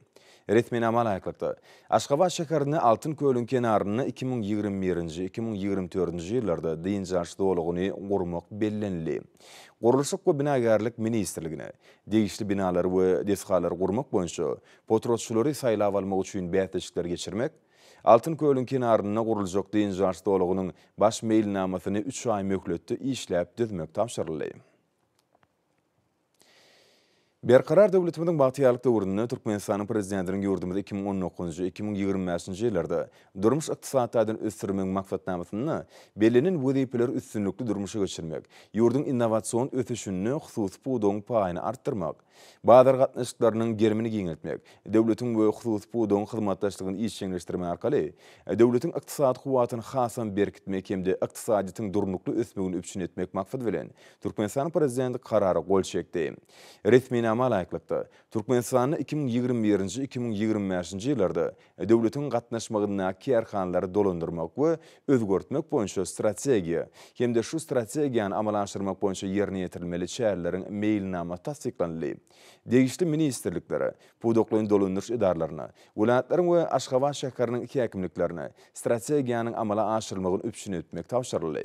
Resminama laýyklykda, Aşgabat şäherinde Altyn kölüň kenarynda 2021-nji, 2024-nji ýyllarda dynç alyş zolagyny gurmak bellenildi. Gurluşyk we binagärlik ministrligine degişli binalary we desgalary gurmak boýunça potratçylary saýlap almak üçin bäsleşikleri geçirmek, Altyn kölüň kenarynda guruljak dynç alyş zolagynyň baş meýilnamasyny üç aý möhletde işläp düzmek tabşyryldy. Berkarar döwletimiziň bagtyýarlyk döwründe Türkmenistanyň Prezidentiniň ýurdumyzy 2019-njy, 2025-nji ýyllarda durmuş-ykdysady taýdan ösdürmegiň maksatnamasynda bellenen wezipeleri üstünlikli durmuşa geçirmek, ýurduň innowasion ösüşinde hususy pudagyň paýyny artdyrmak, bazar gatnaşyklarynyň gerimini giňeltmek, döwletiň we hususy pudagyň hyzmatdaşlygyny işjeňleşdirmek arkaly döwletiň ykdysady kuwwatyny hasam berkitmek hem-de ykdysadyýetiň durnukly ösmegini üpjün etmek maksady bilen, Türkmenistanyň Prezidenti Karara gol çekdi. Resminama laýyklykda, Türkmenistanda 2021-nji, 2025-nji ýyllarda döwletiň gatnaşmagyndaky kärhanalary dolandyrmak we özgertmek boýunça strategiýa hem-de şu strategiýany amala aşyrmak boýunça ýerine ýetirilmeli çäreleriň meýilnamasy tassyklanyldy. Degişli ministrliklere, pudaklaýyn dolandyryş edaralaryna, welaýatlaryň we Aşgabat şäheriniň häkimliklerine strategiýanyň amala aşyrylmagyny üpjün etmek tabşyryldy.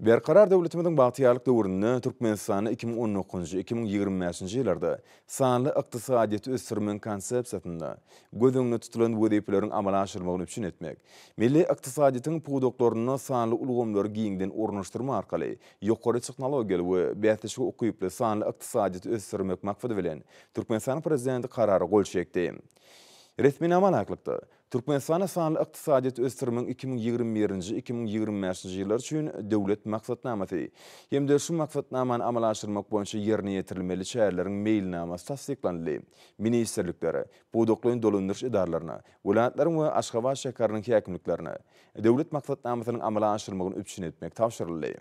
Berkarar döwletimiziň bagtyýarlyk döwründe Türkmenistanda 2019-njy, 2025-nji ýyllarda sanly ykdysadyýeti ösdürmegiň Konsepsiýasynda göz öňünde tutulan wezipeleriň amala aşyrylmagyny üpjün etmek, milli ykdysadyýetiň pudaklarynda sanly ulgamlary giňden ornaşdyrmak arkaly ýokary tehnologiýaly we bäsleşige ukyply sanly ykdysadyýeti ösdürmek maksady bilen, Türkmenistanyň Prezidenti Karara gol çekdi. Resminama laýyklykda, Türkmenistanda sanly ykdysadyýeti ösdürmegiň 2021-nji, 2025-nji ýyllar üçin Döwlet maksatnamasy hem-de şu maksatnamany amala aşyrmak boýunça ýerine ýetirilmeli çäreleriň meýilnamasy tassyklanyldy. Ministrliklere, pudaklaýyn dolandyryş edaralaryna, welaýatlaryň we Aşgabat şäheriniň häkimliklerine Döwlet maksatnamasynyň amala aşyrylmagyny üpjün etmek tabşyryldy.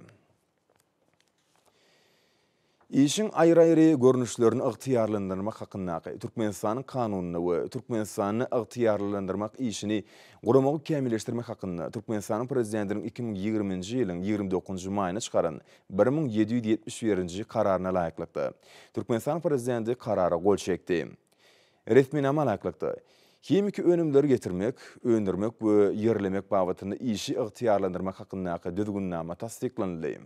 Işiň aýry-aýry görnüşlerini ygtyýarlylandyrmak hakyndaky Türkmenistanyň Kanunyna we Türkmenistanda ygtyýarlylandyrmak işini guramagy kämilleşdirmek hakynda Türkmenistanyň Prezidentiniň 2020-nji ýylyň 29-njy maýynda çykaran 1771-nji Kararyna laýyklykda, Türkmenistanyň Prezidenti Karara gol çekdi. Resminama laýyklykda, himiki önümleri getirmek, öndürmek we ýerlemek babatynda işi ygtyýarlandyrmak hakyndaky Düzgünnama tassyklanyldy.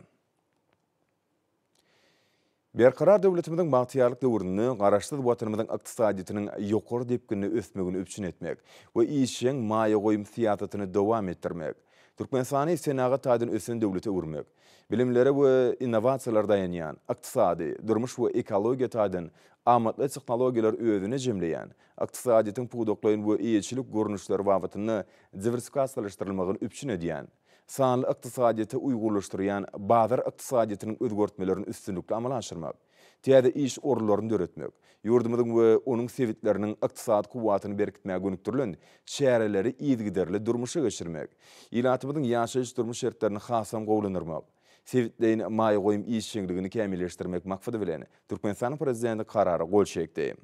Berkarar döwletimiziň bagtyýarlyk döwründe Garaşsyz Watanymyzyň ykdysadyýetiniň ýokary depginde ösmegini üpjün etmek we işjeň maýa goýum syýasatyny dowam etdirmek, Türkmenistany senagat taýdan ösen döwlete öwürmek, bilimlere we innowasiýalara daýanýan, ykdysady, durmuş we ekologiýa taýdan amatly tehnologiýalary özünde jemleýän ykdysadyýetiň pudaklaýyn we eýeçilik görnüşleri babatynda diwersifikasiýalaşdyrylmagyny üpjün edýän, sanly ykdysadyýete uýgunlaşdyrýan bazar ykdysadyýetiniň özgertmelerini üstünlikli amala aşyrmak, täze iş orunlaryny döretmek, ýurdumyzyň we onuň sebitleriniň ykdysady kuwwatyny berkitmäge gönükdirilen çäreleri yzygiderli durmuşa geçirmek, ilatymyzyň ýaşaýyş-durmuş şertlerini hasam gowulandyrmak, sebitleýin maýa goýum işjeňligini kämilleşdirmek maksady bilen, Türkmenistanyň Prezidenti Karara gol çekdi.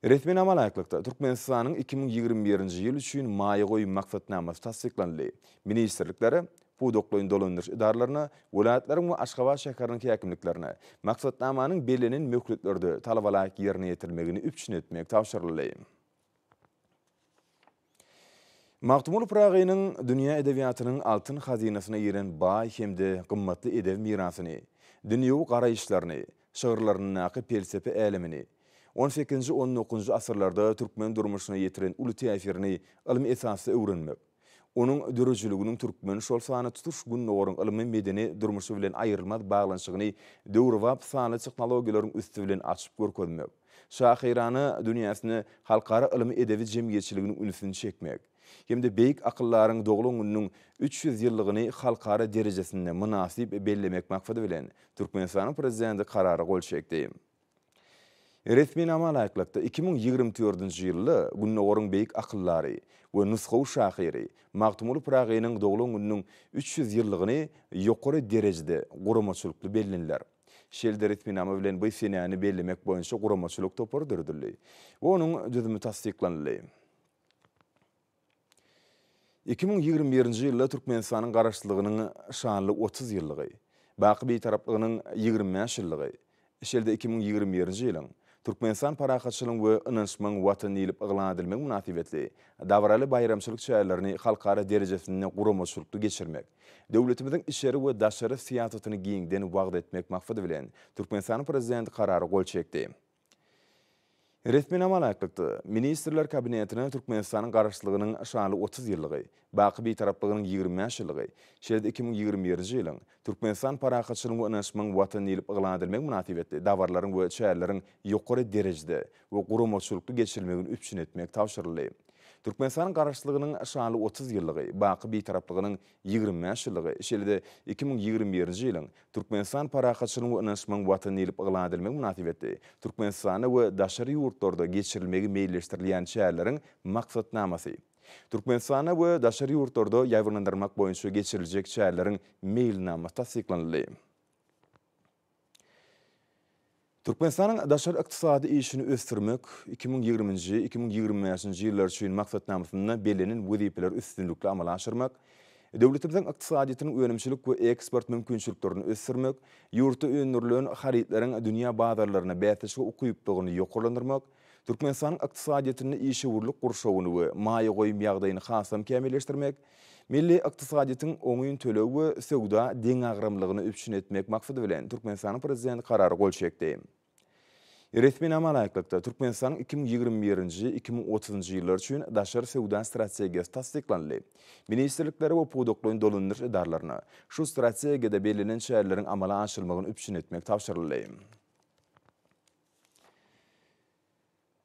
Resminama laýyklykda, Türkmenistanyň 2021-nji ýyl üçin maýa goýum maksatnamasy tassyklanyldy. Ministrliklere, pudaklaýyn dolandyryş edaralaryna, welaýatlaryň we Aşgabat şäheriniň häkimliklerine maksatnamanyň bellenen möhletlerde talabalaýyk ýerine ýetirilmegini üpjün etmek tabşyryldy. Magtymguly Pyragynyň dünýä edebiýatynyň altyn hazynasyna giren baý hem-de gymmatly edebi mirasyny, dünýewi garaýyşlaryny, şygyrlaryndaky pelsepe älemini, on sekizinji-on dokuzynjy asyrlarda türkmen durmuşyna ýetiren uly täsirini ylmy esasda öwrenmek, onuň döredijiliginiň türkmen, şol sanda tutuş Gündogaryň ylmy-medeni durmuşy bilen aýrylmaz baglanyşygyny döwrebap sanly tehnologiýalaryň üsti bilen açyp görkezmek, şahyrana dünýäsine halkara ylmy-edebi jemgyýetçiliginiň ünsüni çekmek hem-de beýik akyldaryň doglan gününiň 300 ýyllygyny halkara derejesinde mynasyp bellemek maksady bilen, Türkmenistanyň Prezidenti Karara gol çekdi. Resminama laýyklykda, 2024-nji ýylda Gündogaryň beýik akyldary we nusgawy şahyry Magtymguly Pyragynyň doglan gününiň 300 ýyllygyny ýokary derejede guramaçylykly belleniler. Şeýle-de resminama bilen bu senäni bellemek boýunça guramaçylyk topary döredildi we onuň düzümi tassyklanyldy. 2021-nji ýylda Türkmenistanyň Garaşsyzlygynyň şanly 30 ýyllygy, baky Bitaraplygynyň 25 ýyllygy, şeýle-de 2021-nji ýylyň Türkmenistan parahatçylygyň we ynanyşmagyň Watany diýlip yglan edilmegi mynasybetli dabaraly baýramçylyk çärelerini halkara derejesinde guramaçylykly geçirmek, döwletimiziň içeri we daşary syýasatyny giňden wagyz etmek maksady bilen, Türkmenistanyň Prezidenti Karara gol çekdi. Resminama laýyklykda, Ministrler Kabinetine Türkmenistanyň Garaşsyzlygynyň şanly 30 ýyllygy, baky Bitaraplygynyň 25 ýyllygy, şeýle-de 2021-nji ýylyň Türkmenistan parahatçylygyň we ynanyşmagyň Watany diýlip yglan edilmegi mynasybetli dabaralaryň we çäreleriň ýokary derejede we guramaçylykly geçirilmegini üpjün etmek tabşyryldy. Türkmenistanyň Garaşsyzlygynyň şanly 30 ýyllygy, baky Bitaraplygynyň 25 ýyllygy, şeýle-de 2021-nji ýylyň Türkmenistan parahatçylygyň we ynanyşmagyň Watany diýlip yglan edilmegi mynasybetli Türkmenistanda we daşary ýurtlarda geçirilmegi meýilleşdirilýän çäreleriň maksatnamasy, Türkmenistanda we daşary ýurtlarda ýaýbaňlandyrmak boýunça geçiriljek çäreleriň meýilnamasy tassyklanyldy. Türkmenistanyň daşary ykdysady işini ösdürmek 2020-nji, 2025-nji ýyllar üçin maksatnamasynda bellenen wezipeleri üstünlikli amala aşyrmak, döwletimiziň ykdysadyýetiniň önümçilik we eksport mümkinçiliklerini ösdürmek, ýurtda öndürilen harytlaryň dünýä bazarlaryna bäsleşige ukyplygyny ýokarlandyrmak, Türkmenistanyň ykdysadyýetinde işewürlik gurşawyny we maýa goýum ýagdaýyny hasam kämilleşdirmek, milli ykdysadyýetiň oňyn töleg we söwda deňagramlygyny üpjün etmek maksady bilen Türkmenistanyň Prezidenti Karara gol çekdi. Resminama laýyklykda, Türkmenistanyň 2021-nji, 2030-njy ýyllar üçin daşary söwda strategiýasy tassyklanyldy. Ministrliklere we pudaklaýyn dolandyryş edaralaryna şu strategiýada bellenen çäreleriň amala aşyrylmagyny üpjün etmek tabşyryldy.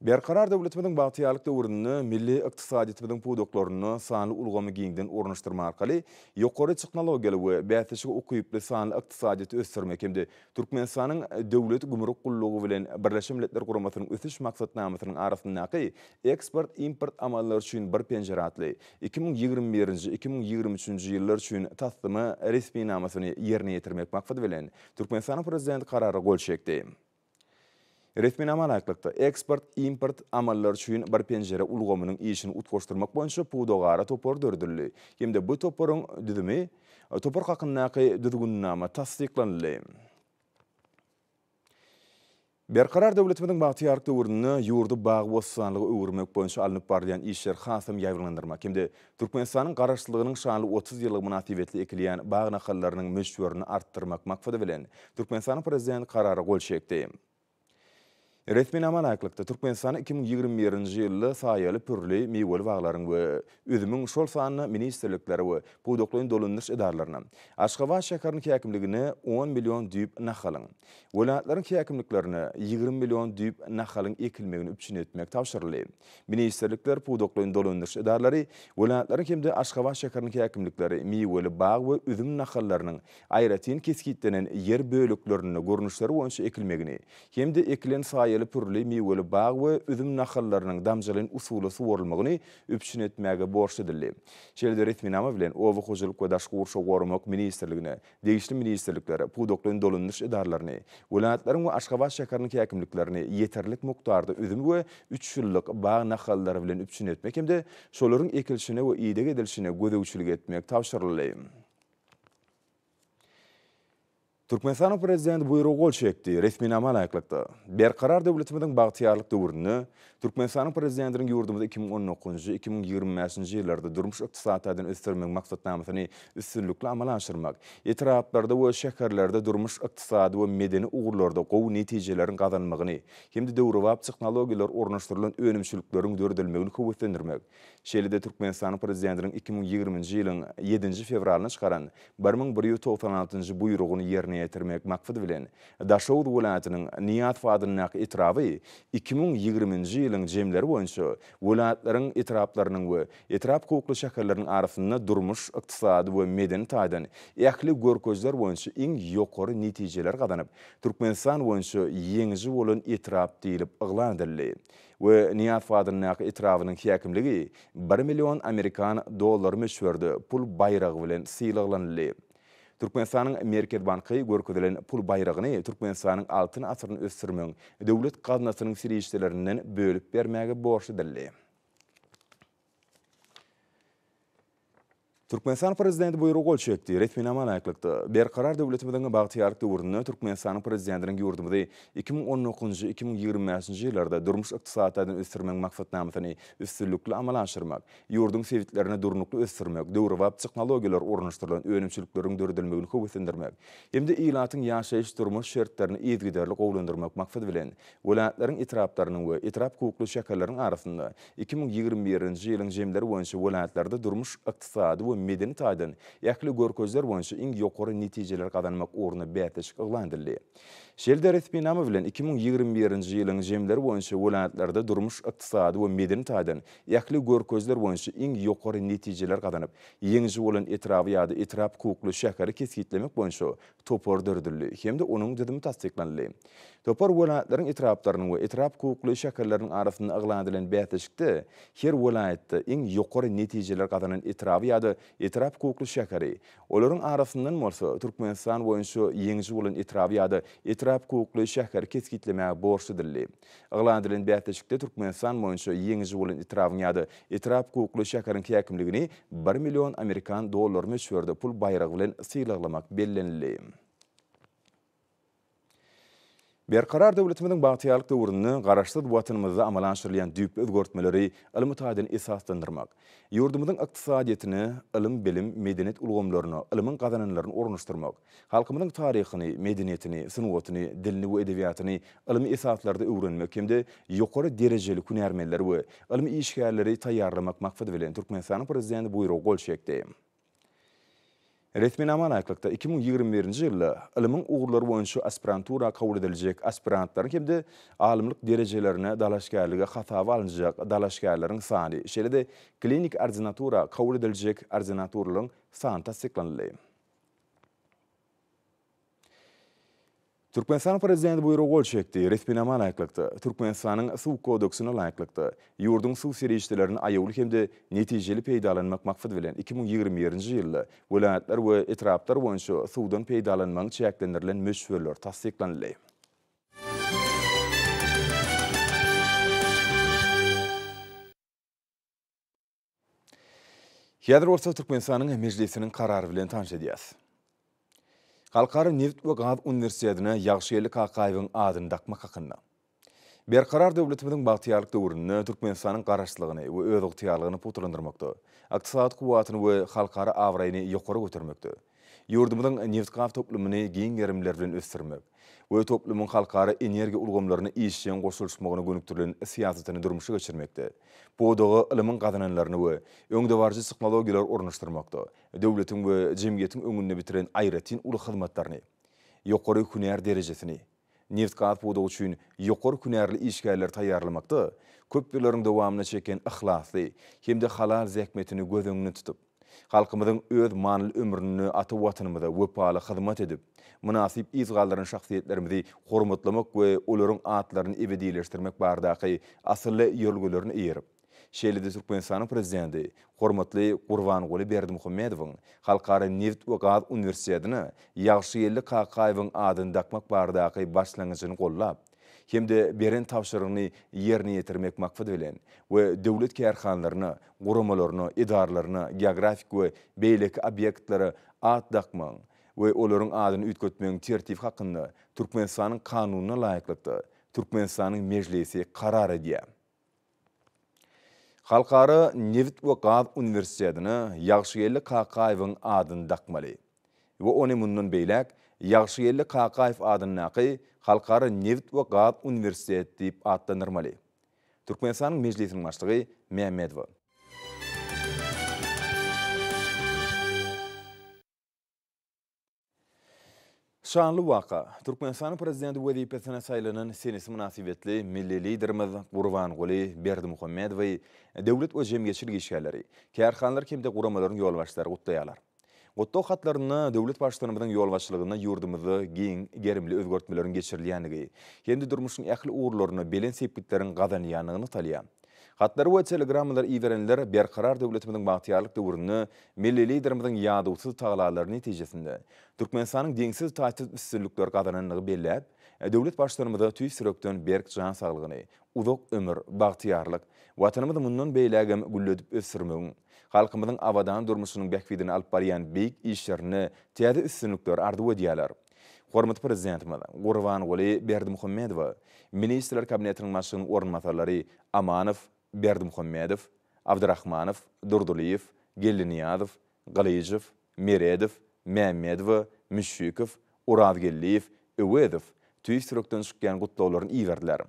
Berkarar döwletimiziň bagtyýarlyk döwründe milli ykdysadyýetimiziň pudaklarynda sanly ulgamy giňden ornaşdyrmak arkaly ýokary tehnologiýaly we bäsleşige ukyply sanly ykdysadyýeti ösdürmek hem-de Türkmenistanyň Döwlet gümrük gullugy bilen Birleşen Milletler Guramasynyň Ösüş Maksatnamasynyň arasyndaky Eksport-import amallary üçin bir penjire atly 2021-nji, 2023-nji ýyllar üçin taslama resminamasyny ýerine ýetirmek maksady bilen, Türkmenistanyň Prezidenti Karara gol çekdi. Resminama laýyklykda, eksport-import amallary üçin bir penjire ulgamynyň işini utgaşdyrmak boýunça pudagara topar döredildi hem-de bu toparyň düzümi, topar hakyndaky düzgünnama tassyklanyldy. Berkarar döwletimiziň bagtyýarlyk döwründe ýurdy bagy-bossanlyga öwürmek boýunça alnyp barylýan işleri hasam ýaýbaňlandyrmak hem-de Türkmenistanyň Garaşsyzlygynyň şanly 30 ýyllygy mynasybetli ekilýän bag nahallarynyň möçberini artdyrmak maksady bilen, Türkmenistanyň Prezidenti Karara gol çekdi. Resminama laýyklykda, Türkmenistanda 2021-nji ýylda saýaly, pürli, miweli baglaryň we üzümiň, şol sanda ministrliklere we pudaklaýyn dolandyryş edaralaryna, Aşgabat şäheriniň häkimligine on million düýp nahalyň, welaýatlaryň häkimliklerine 20 million düýp nahalyň ekilmegini üpjün etmek tabşyryldy. Ministrlikler, pudaklaýyn dolandyryş edaralary, welaýatlaryň hem-de Aşgabat şäheriniň häkimlikleri miweli bag we üzüm nahallarynyň aýratyn kesgitlenen ýer böleklerinde görnüşleri boýunça ekilmegini hem-de ekilen saýaly pürli miweli bag we üzüm nahallarynyň damjalaýyn usulda suwarylmagyny üpjün etmäge borçly edildi. Şeýle-de resminama bilen Oba hojalyk we daşky gurşawy goramak ministrligine, degişli ministrliklere, pudaklaýyn dolandyryş edaralaryny, welaýatlaryň we Aşgabat şäheriniň häkimliklerini ýeterlik mukdarda üzüm we üç ýyllyk bag nahallary bilen üpjün etmek hem-de şolaryň ekilişine we ideg edilişine gözegçilik etmek tabşyryldy. Türkmenistanyň Prezidenti buýruga gol çekdi. Resminama laýyklykda, Berkarar döwletimiziň bagtyýarlyk döwründe Türkmenistanyň Prezidentiniň ýurdumyzy 2019-njy, 2025-nji ýyllarda durmuş-ykdysady taýdan ösdürmegiň maksatnamasyny üstünlikli amala aşyrmak, etraplarda we şäherlerde durmuş-ykdysady we medeni ugurlarda gowy netijeleriň gazanylmagyny hem-de döwrebap tehnologiýalar ornaşdyrylan önümçilikleriň döredilmegini höweslendirmek, Şeýle-de Türkmenistanyň Prezidentiniň 2020-nji ýylyň ýedinji fewralynda çykaran 1196-njy Buýrugyny ýerine ýetirmek maksady bilen, Daşoguz welaýatynyň Nyýazow adyndaky etraby 2020-nji ýylyň jemleri boýunça welaýatlaryň etraplarynyň we etrap hukukly şäherleriniň arasynda durmuş, ykdysady we medeni taýdan ähli görkezijiler boýunça iň ýokary netijeleri gazanyp, Türkmenistan boýunça ýeňiji bolan etrap diýlip yglan edildi. We Nyýazow adyndaky etrabynyň häkimligi bir million amerikan dollary möçberde pul baýragy bilen sylaglanyldy. Türkmenistanyň Merkezi banky görkezilen pul baýragyny Türkmenistanyň Altyn asyryny ösdürmegiň döwlet gaznasynyň serişdelerinden bölüp bermäge borçly edildi. Türkmenistan Prezidenti buýruga gol çekdi. Resminama laýyklykda, Berkarar döwletimiziň bagtyýarlyk döwründe Türkmenistanyň Prezidentiniň ýurdumyzy 2019-njy, 2025-nji ýyllarda durmuş-ykdysady taýdan ösdürmegiň maksatnamasyny üstünlikli amala aşyrmak, ýurduň sebitlerini durnukly ösdürmek, döwrebap tehnologiýalar ornaşdyrylan önümçilikleriň döredilmegini höweslendirmek hem-de ilatyň ýaşaýyş-durmuş şertlerini yzygiderli gowulandyrmak maksady bilen, welaýatlaryň etraplarynyň we etrap hukukly şäherleriniň arasynda 2021-nji ýylyň jemleri boýunça welaýatlarda durmuş-ykdysady we medeni taýdan ähli görkezijiler boýunça iň ýokary netijeleri gazanmak ugrunda bäsleşik yglan edildi. Şeýle-de resminama bilen 2021-nji ýylyň jemleri boýunça welaýatlarda durmuş-ykdysady we medeni taýdan ähli görkezijiler boýunça iň ýokary netijeleri gazanyp, ýeňiji bolan etraby ýa-da etrap hukukly şäheri kesgitlemek boýunça topar döredildi hem-de onuň düzümi tassyklanyldy. Topar welaýatlaryň etraplarynyň we etrap hukukly şäherleriniň arasynda yglan edilen bäsleşikde her welaýatda iň ýokary netijeleri gazanan etraby ýa-da etrap hukukly şäheri, olaryň arasyndan bolsa Türkmenistan boýunça ýeňiji bolan etraby ýa-da etrap hukukly şäheri kesgitlemäge borçly edildi. Yglan edilen bäsleşikde Türkmenistan boýunça ýeňiji bolan etrabyň ýa-da etrap hukukly şäheriň häkimligini bir million amerikan dollary möçberde pul baýragy bilen sylaglamak bellenildi. Berkarar döwletimiziň bagtyýarlyk döwründe Garaşsyz Watanymyzda amala aşyrylýan düýpli özgertmeleri ylmy taýdan esaslandyrmak, ýurdumyzyň ykdysadyýetine, ylym-bilim, medeniýet ulgamlaryna ylmyň gazananlaryny ornaşdyrmak, Halkymyzyň taryhyny, medeniýetini, sungatyny, dilini we edebiýatyny ylmy esaslarda öwrenmek hem-de ýokary derejeli hünärmenleri we ylmy işgärleri taýýarlamak maksady bilen Türkmenistanyň Prezidenti Buýruga gol çekdi. Resminama laýyklykda, 2021-nji ýylda ylmyň ugurlary boýunça aspirantura kabul ediljek aspirantlaryň hem-de alymlyk derejelerine dalaşgärlige hasaba alynjak dalaşgärleriň sany, şeýle-de kliniki ordinatura kabul ediljek ordinaturalaryň sany tassyklanyldy. Türkmenistanyň Prezidenti buýruga gol çekdi. Resminama laýyklykda, Türkmenistanyň Suw kodeksine laýyklykda, ýurduň suw serişdelerini aýawly hem-de netijeli peýdalanmak maksady bilen 2021-nji ýylda welaýatlar we etraplar boýunça suwdan peýdalanmagyň çäklendirilen möçberleri tassyklanyldy. Häzir bolsa Türkmenistanyň Mejlisiniň karary bilen tanyş edýäs. Halkara nebit we gaz uniwersitetine Ýagşygeldi Kakaýewiň adyny dakmak hakynda. Berkarar döwletimiziň bagtyýarlyk döwründe Türkmenistanyň Garaşsyzlygyny we özygtyýarlygyny pugtalandyrmakda, ykdysady kuwwatyny we halkara abraýyny ýokary götermekde, ýurdumyzyň nebitgaz toplumyny giň gerimler bilen ösdürmek we toplumyň halkara energiýa ulgamlaryna işjeň goşulyşmagyna gönükdirilen syýasatyny durmuşa geçirmekde, pudaga ylmyň gazananlaryny we öňdebaryjy tehnologiýalary ornaşdyrmakda döwletiň we jemgyýetiň öňünde bitiren aýratyn uly hyzmatlaryny, ýokary hünär derejesini, Nebitgaz pudagy üçin ýokary hünärli işgärleri taýýarlamakda köp ýyllaryň dowamynda çeken yhlasly hem-de halal zähmetini göz öňünde tutup, halkymyzyň öz manyly ömründe ata Watanymyza wepaly hyzmat edip, mynasyp yz galdyran şahsyýetlerimizi hormatlamak we olaryň atlaryny ebedileşdirmek baradaky asylly ýörelgelerine eýerip, Şeýle-de Türkmenistanyň Prezidenti hormatly Gurbanguly Berdimuhamedowyň Halkara nebit we gaz uniwersitetine Ýagşygeldi Kakaýewiň adyny dakmak baradaky başlangyjyny goldap hem-de beren tabşyrygyny ýerine ýetirmek maksady bilen we döwlet kärhanalaryna, guramalaryna, edaralaryna, geografik we beýleki obýektlere at dakmagyň we olaryň adyny üýtgetmegiň tertibi hakynda Türkmenistanyň Kanunyna laýyklykda Türkmenistanyň Mejlisi karar edýär. Halkara nebit we gaz uniwersitetine Ýagşygeldi Kakaýewiň adyny dakmaly we ony mundan beýläk Ýagşygeldi Kakaýew adyndaky Halkara nebit we gaz uniwersiteti diýip atlandyrmaly. Türkmenistanyň Mejlisiniň Başlygy Mämmedowa. Şanly waka, Türkmenistanyň Prezidenti wezipesine saýlanan senesi mynasybetli milli Liderimiz Gurbanguly Berdimuhamedowy döwlet we jemgyýetçilik işgärleri, kärhanalar hem-de guramalaryň ýolbaşçylary gutlaýarlar. Gutlag hatlarynda döwlet Baştutanymyzyň ýolbaşçylygynda ýurdumyzda giň gerimli özgertmeleriň geçirilýändigi hem-de durmuşyň ähli ugurlarynda belent sepgitleriň gazanylýandygy nygtalýar. Hatlary we telegrammalary iberenler Berkarar döwletimiziň bagtyýarlyk döwründe Milli Liderimiziň ýadawsyz tagallalary netijesinde Türkmenistanyň deňsiz-taýsyz üstünlikleri gazanandygy belläp, döwlet Baştutanymyza tüýs ýürekden berk jan saglygyny, uzak ömür, bagtyýarlyk, Watanymyzy mundan beýlägem gülledip ösdürmegiň, halkymyzyň abadan durmuşynyň bähbidine alyp barýan beýik işlerinde täze üstünlikleri arzuw edýärler. Hormatly Prezidentimiz Gurbanguly Berdimuhamedowa Ministrler Kabinetiniň Başlygynyň orunbasarlary Amanow, Berdimuhamedow, Abdyrahmanow, Durdylyýew, Geldinyýazow, Gylyjow, Meredow, Mämmedowa, Müşşikow, Orazgeldiýew, Öwezow tüýs ýürekden çykýan gutlaglaryny iberdiler.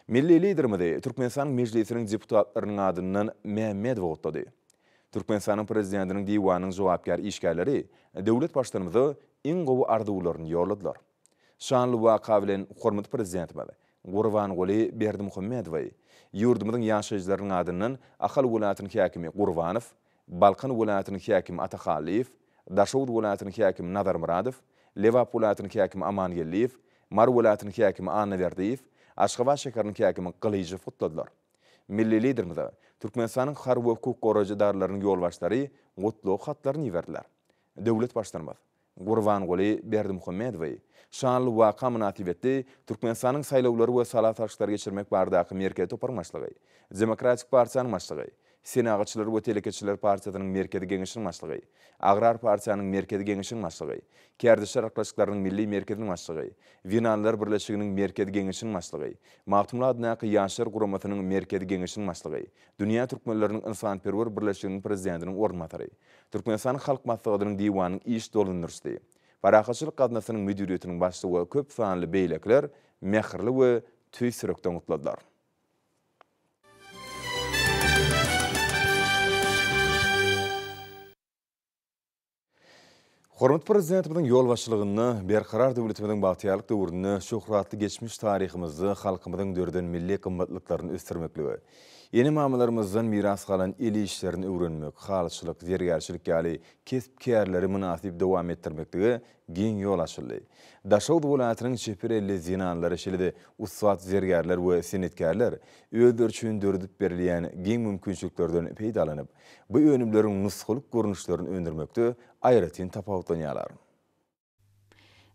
Milli Liderimizi Türkmenistanyň Mejlisiniň deputatlarynyň adyndan Mämmedowa gutlady. Türkmenistanyň Prezidentiniň Diwanynyň jogapkär işgärleri döwlet Baştutanymyza iň gowy arzuwlaryny ýolladylar. Şanly waka bilen hormatly Prezidentimiz Gurbanguly Berdimuhamedowy ýurdumyzyň ýaşaýjylarynyň adyndan Ahal welaýatynyň häkimi Gurbanow, Balkan welaýatynyň häkimi Atahallyýew, Daşoguz welaýatynyň häkimi Nazarmyradow, Lebap welaýatynyň häkimi Amangeldiýew, Mary welaýatynyň häkimi Annaberdiýew, Aşgabat şäheriniň häkimi Gylyjow gutladylar. Milli Liderimize Türkmenistanyň harby we hukuk goraýjy edaralarynyň ýolbaşçylary gutlag hatlaryny iberdiler. Döwlet Baştutanymyz Gurbanguly Berdimuhamedowy şanly waka mynasybetli Türkmenistanyň Saýlawlary we sala salşyklary geçirmek baradaky Merkezi toparyň başlygy, Demokratik partiýanyň başlygy, Senagatçylar we telekeçiler partiýasynyň Merkezi Geňeşiniň başlygy, Agrar partiýanyň Merkezi Geňeşiniň başlygy, Kärdeşler arkalaşyklarynyň Milli merkeziniň başlygy, Zenanlar birleşiginiň Merkezi Geňeşiniň başlygy, Magtymguly adyndaky Ýaşlar guramasynyň Merkezi Geňeşiniň başlygy, Dünýä türkmenleriniň ynsanperwer birleşiginiň prezidentiniň orunbasary, Türkmenistanyň Halk Maslahatynyň Diwanynyň iş dolandyryjysy, Parahatçylyk gaznasynyň müdiriýetiniň başlygy we köp sanly beýlekiler mähirli we tüýs ýürekden gutladylar. Hormatly Prezidentimiziň ýolbaşçylygynda Berkarar döwletimiziň bagtyýarlyk döwründe şöhratly geçmiş taryhymyzda halkymyzyň döreden milli gymmatlyklaryny ösdürmeklige, ene-mamalarymyzdan miras galan el işlerini öwrenmek, halyçylyk, zergärçilik ýaly kesp-kärleri mynasyp dowam etdirmeklige giň ýol açyldy. Daşoguz welaýatynyň çeper elli zenanlary, şeýle-de ussat zergärler we senetkärler özleri üçin döredip berilýän giň mümkinçiliklerden peýdalanyp, bu önümleriň nusgalyk görnüşlerini öndürmekde aýratyn tapawutlanýarlar.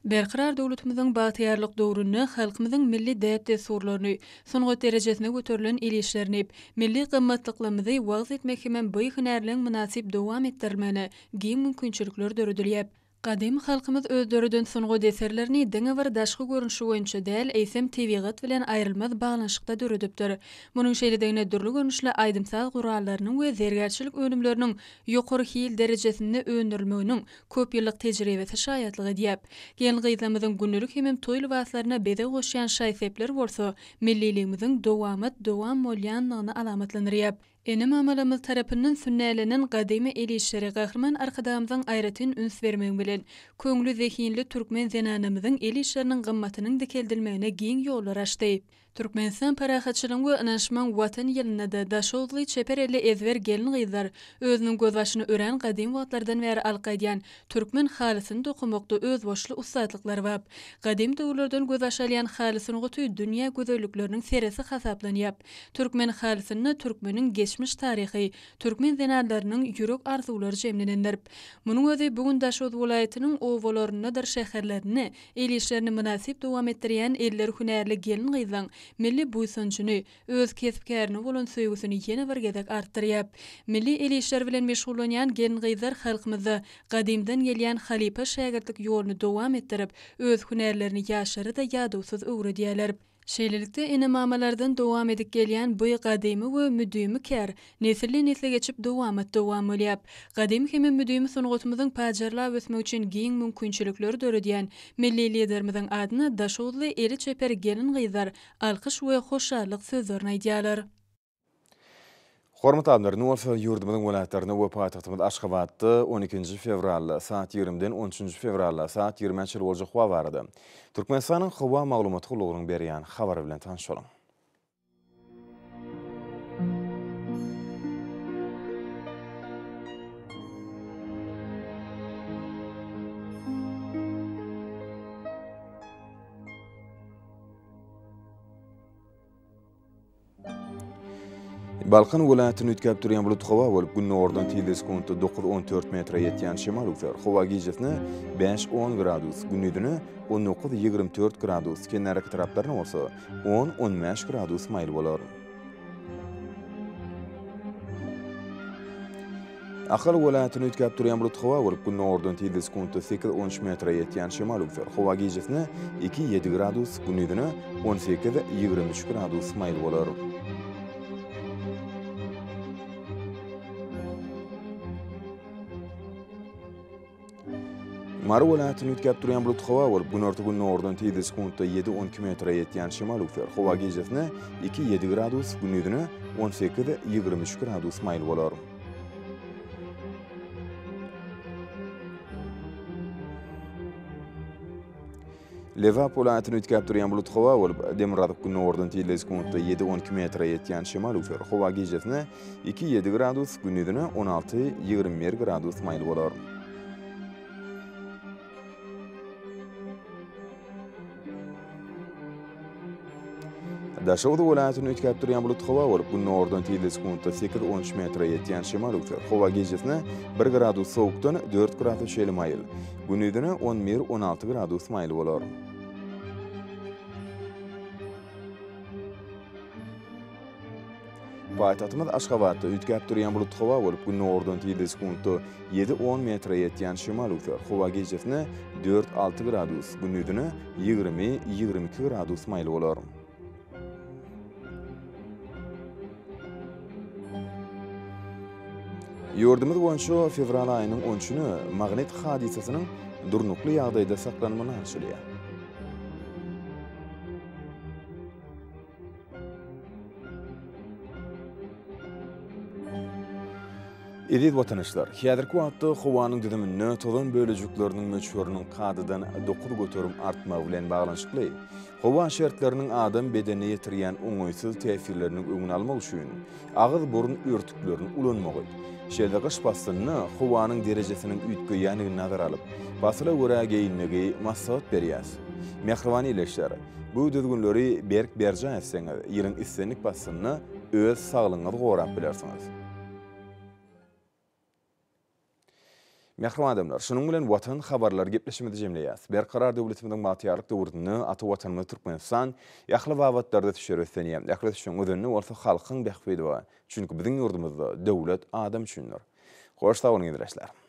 Berkarar döwletimiziň bagtyýarlyk döwründe halkymyzyň milli däp-dessurlaryny, sungat derejesine göterilen el işlerini, milli gymmatlyklarymyzy wagyz etmek hemem bu hünärleň mynasyp dowam etdirilmegine giň mümkinçilikler döredilýär. Gadymy halkymyz öz döreden sungat eserlerini diňe bir daşky görnüşi boýunça däl, eýsem, tebigat bilen aýrylmaz baglanyşykda döredipdir. Munuň şeýledigine dürli görnüşli aýdym-saz gurallarynyň we zergärçilik önümleriniň ýokary hil derejesinde öndürilmeginiň köp ýyllyk tejribesi şaýatlyk edýär. Gelin-gyzlarymyzyň gündelik hemem toý lybaslaryna bezeg goşýan şaý-sepler bolsa milliligimiziň dowamat-dowam bolýandygyny alamatlandyrýar. Ene-mamalarymyz tarapyndan sünnälenen gadymy el işleri Gahryman Arkadagymyzyň aýratyn üns bermegi bilen, köňli zehinli türkmen zenanymyzyň el işleriniň gymmatynyň dikeldilmegine giň ýollar açdy. Türkmenistan parahatçylygyň we ynanyşmagyň Watany ýylynda-da daşoguzly çeper elli ezber gelin-gyzlar özüniň gözbaşyny örän gadym wagtlardan bäri alyp gaýdýan türkmen halysyny dokamakda özboluşly ussatlyklary bar. Gadym döwürlerden gözbaş alýan haly sungaty dünýä gözellikleriniň seresi hasaplanýar. Türkmen halysynda türkmeniň geçmiş taryhy, türkmen zenanlarynyň ýürek arzuwlary jemlenendir. Munuň özi bu gün Daşoguz welaýatynyň obalaryndadyr şäherlerinde el işlerini mynasyp dowam etdirýän elleri hünärli gelin-gyzlaň milli buýsanjyny, öz kesp-kärine bolan söýgüsini ýene bir gezek artdyrýar. Milli el işleri bilen meşgullanýan gelin-gyzlar halkymyzda gadymdan gelýän halypa-şägirtlik ýoluny dowam etdirip, öz hünärlerini ýaşlara-da ýadawsyz öwredýärler. Şeýlelikde, ene-mamalardan dowam edip gelýän bu gadymy we müdimi kär nesilden-nesle geçip dowamat-dowam bolýar. Gadymy hemem müdimi sungatymyzyň pajarlap ösmegi üçin giň mümkinçilikleri döredýän milli Liderimiziň adyna daşoguzly eli çeper gelin-gyzlar alkyş we hoşallyk sözlerini aýdýarlar. Hormatly adamlar, indi bolsa ýurdumyzyň welaýatlarynda we paýtagtymyz Aşgabatda on ikinji fewralda saat ýigrimiden on üçünji fewralda saat ýigrimä çenli boljak howa barada Türkmenistanyň Howa maglumat gullugynyň berýän habary bilen tanyş boluň. Balkan welaýatynda üýtgäp durýan bulut howa bolup, gündogardan tizligi sekuntda dokuz-on dört metre ýetýän şemal öwser. Howa gijesine bäş-on gradus, gündizine on dokuz-ýigrimi dört gradus, kenarýaka taraplarynda bolsa on-on bäş gradus maýyl bolar. Ahal welaýatynda üýtgäp durýan bulut howa bolup, gündogardan tizligi sekuntda sekiz-on üç metre ýetýän şemal öwser. Howa gijesine iki-ýedi gradus, gündizine on sekiz-ýigrimi üç gradus maýyl bolar. Mary welaýatynda üýtgäp durýan bulut howa bolup, günorta-gündogardan tizligi sekuntda ýedi-on iki metre ýetýän şemal öwser. Howa gijesine iki-ýedi gradus, gündizine on sekiz-ýigrimi üç gradus maýyl bolar. Lebap welaýatynda üýtgäp durýan bulut howa bolup, demirgazyk-gündogardan tizligi sekuntda ýedi-on iki metre ýetýän şemal öwser. Howa gijesine iki-ýedi gradus, gündizine on alty-ýigrimi bir gradus maýyl bolar. Daşoguz welaýatynda üýtgäp durýan bulut howa bolup, gündogardan tizligi sekuntda sekiz-on üç metre ýetýän şemal öwser. Howa gijesine bir gradus sowukdan dört gradus çenli maýyl, gündizine on bir-on alty gradus maýyl bolar. Paýtagtymyz Aşgabatda üýtgäp durýan bulutly howa bolup, gündogardan tizligi sekuntda ýedi-on metre ýetýän şemal öwser. Howa gijesine dört-alty gradus, gündizine 20, 22 gradus maýyl bolar. Ýurdumyz boýunça fewral aýynyň on üçüne magnit hadysasynyň durnukly ýagdaýda saklanmagyna garaşylýar. Eziz watandaşlar, häzirki wagtda howanyň düzüminde tozan bölejikleriniň möçberiniň kadadan 9% artmagy bilen baglanyşykly, howa şertleriniň adam bedenine ýetirýän oňaýsyz täsirleriniň öňüni almak üçin agyz-burun örtüklerini ulanmagy, şeýle-de gyş paslynda howanyň derejesiniň üýtgeýändigini nazara alyp, pasyla görä geýinmegi maslahat berýäris. Mähriban ildeşler! Bu düzgünleri berk berjaý etseňiz, ýylyň islendik paslynda öz saglygyňyzy gorap bilersiňiz. Mähriban adamlar, şunuň bilen Watan habarlary gepleşigimizi jemleýäris. Berkarar döwletimiziň bagtyýarlyk döwründe ata Watanymyz Türkmenistan ähli babatlarda ösüşlere beslenýär. Ähli ösüşiň özeninde bolsa halkyň bähbidi bar. Çünki biziň ýurdumyzda döwlet adam üçindir. Hoş sag boluň ildeşler!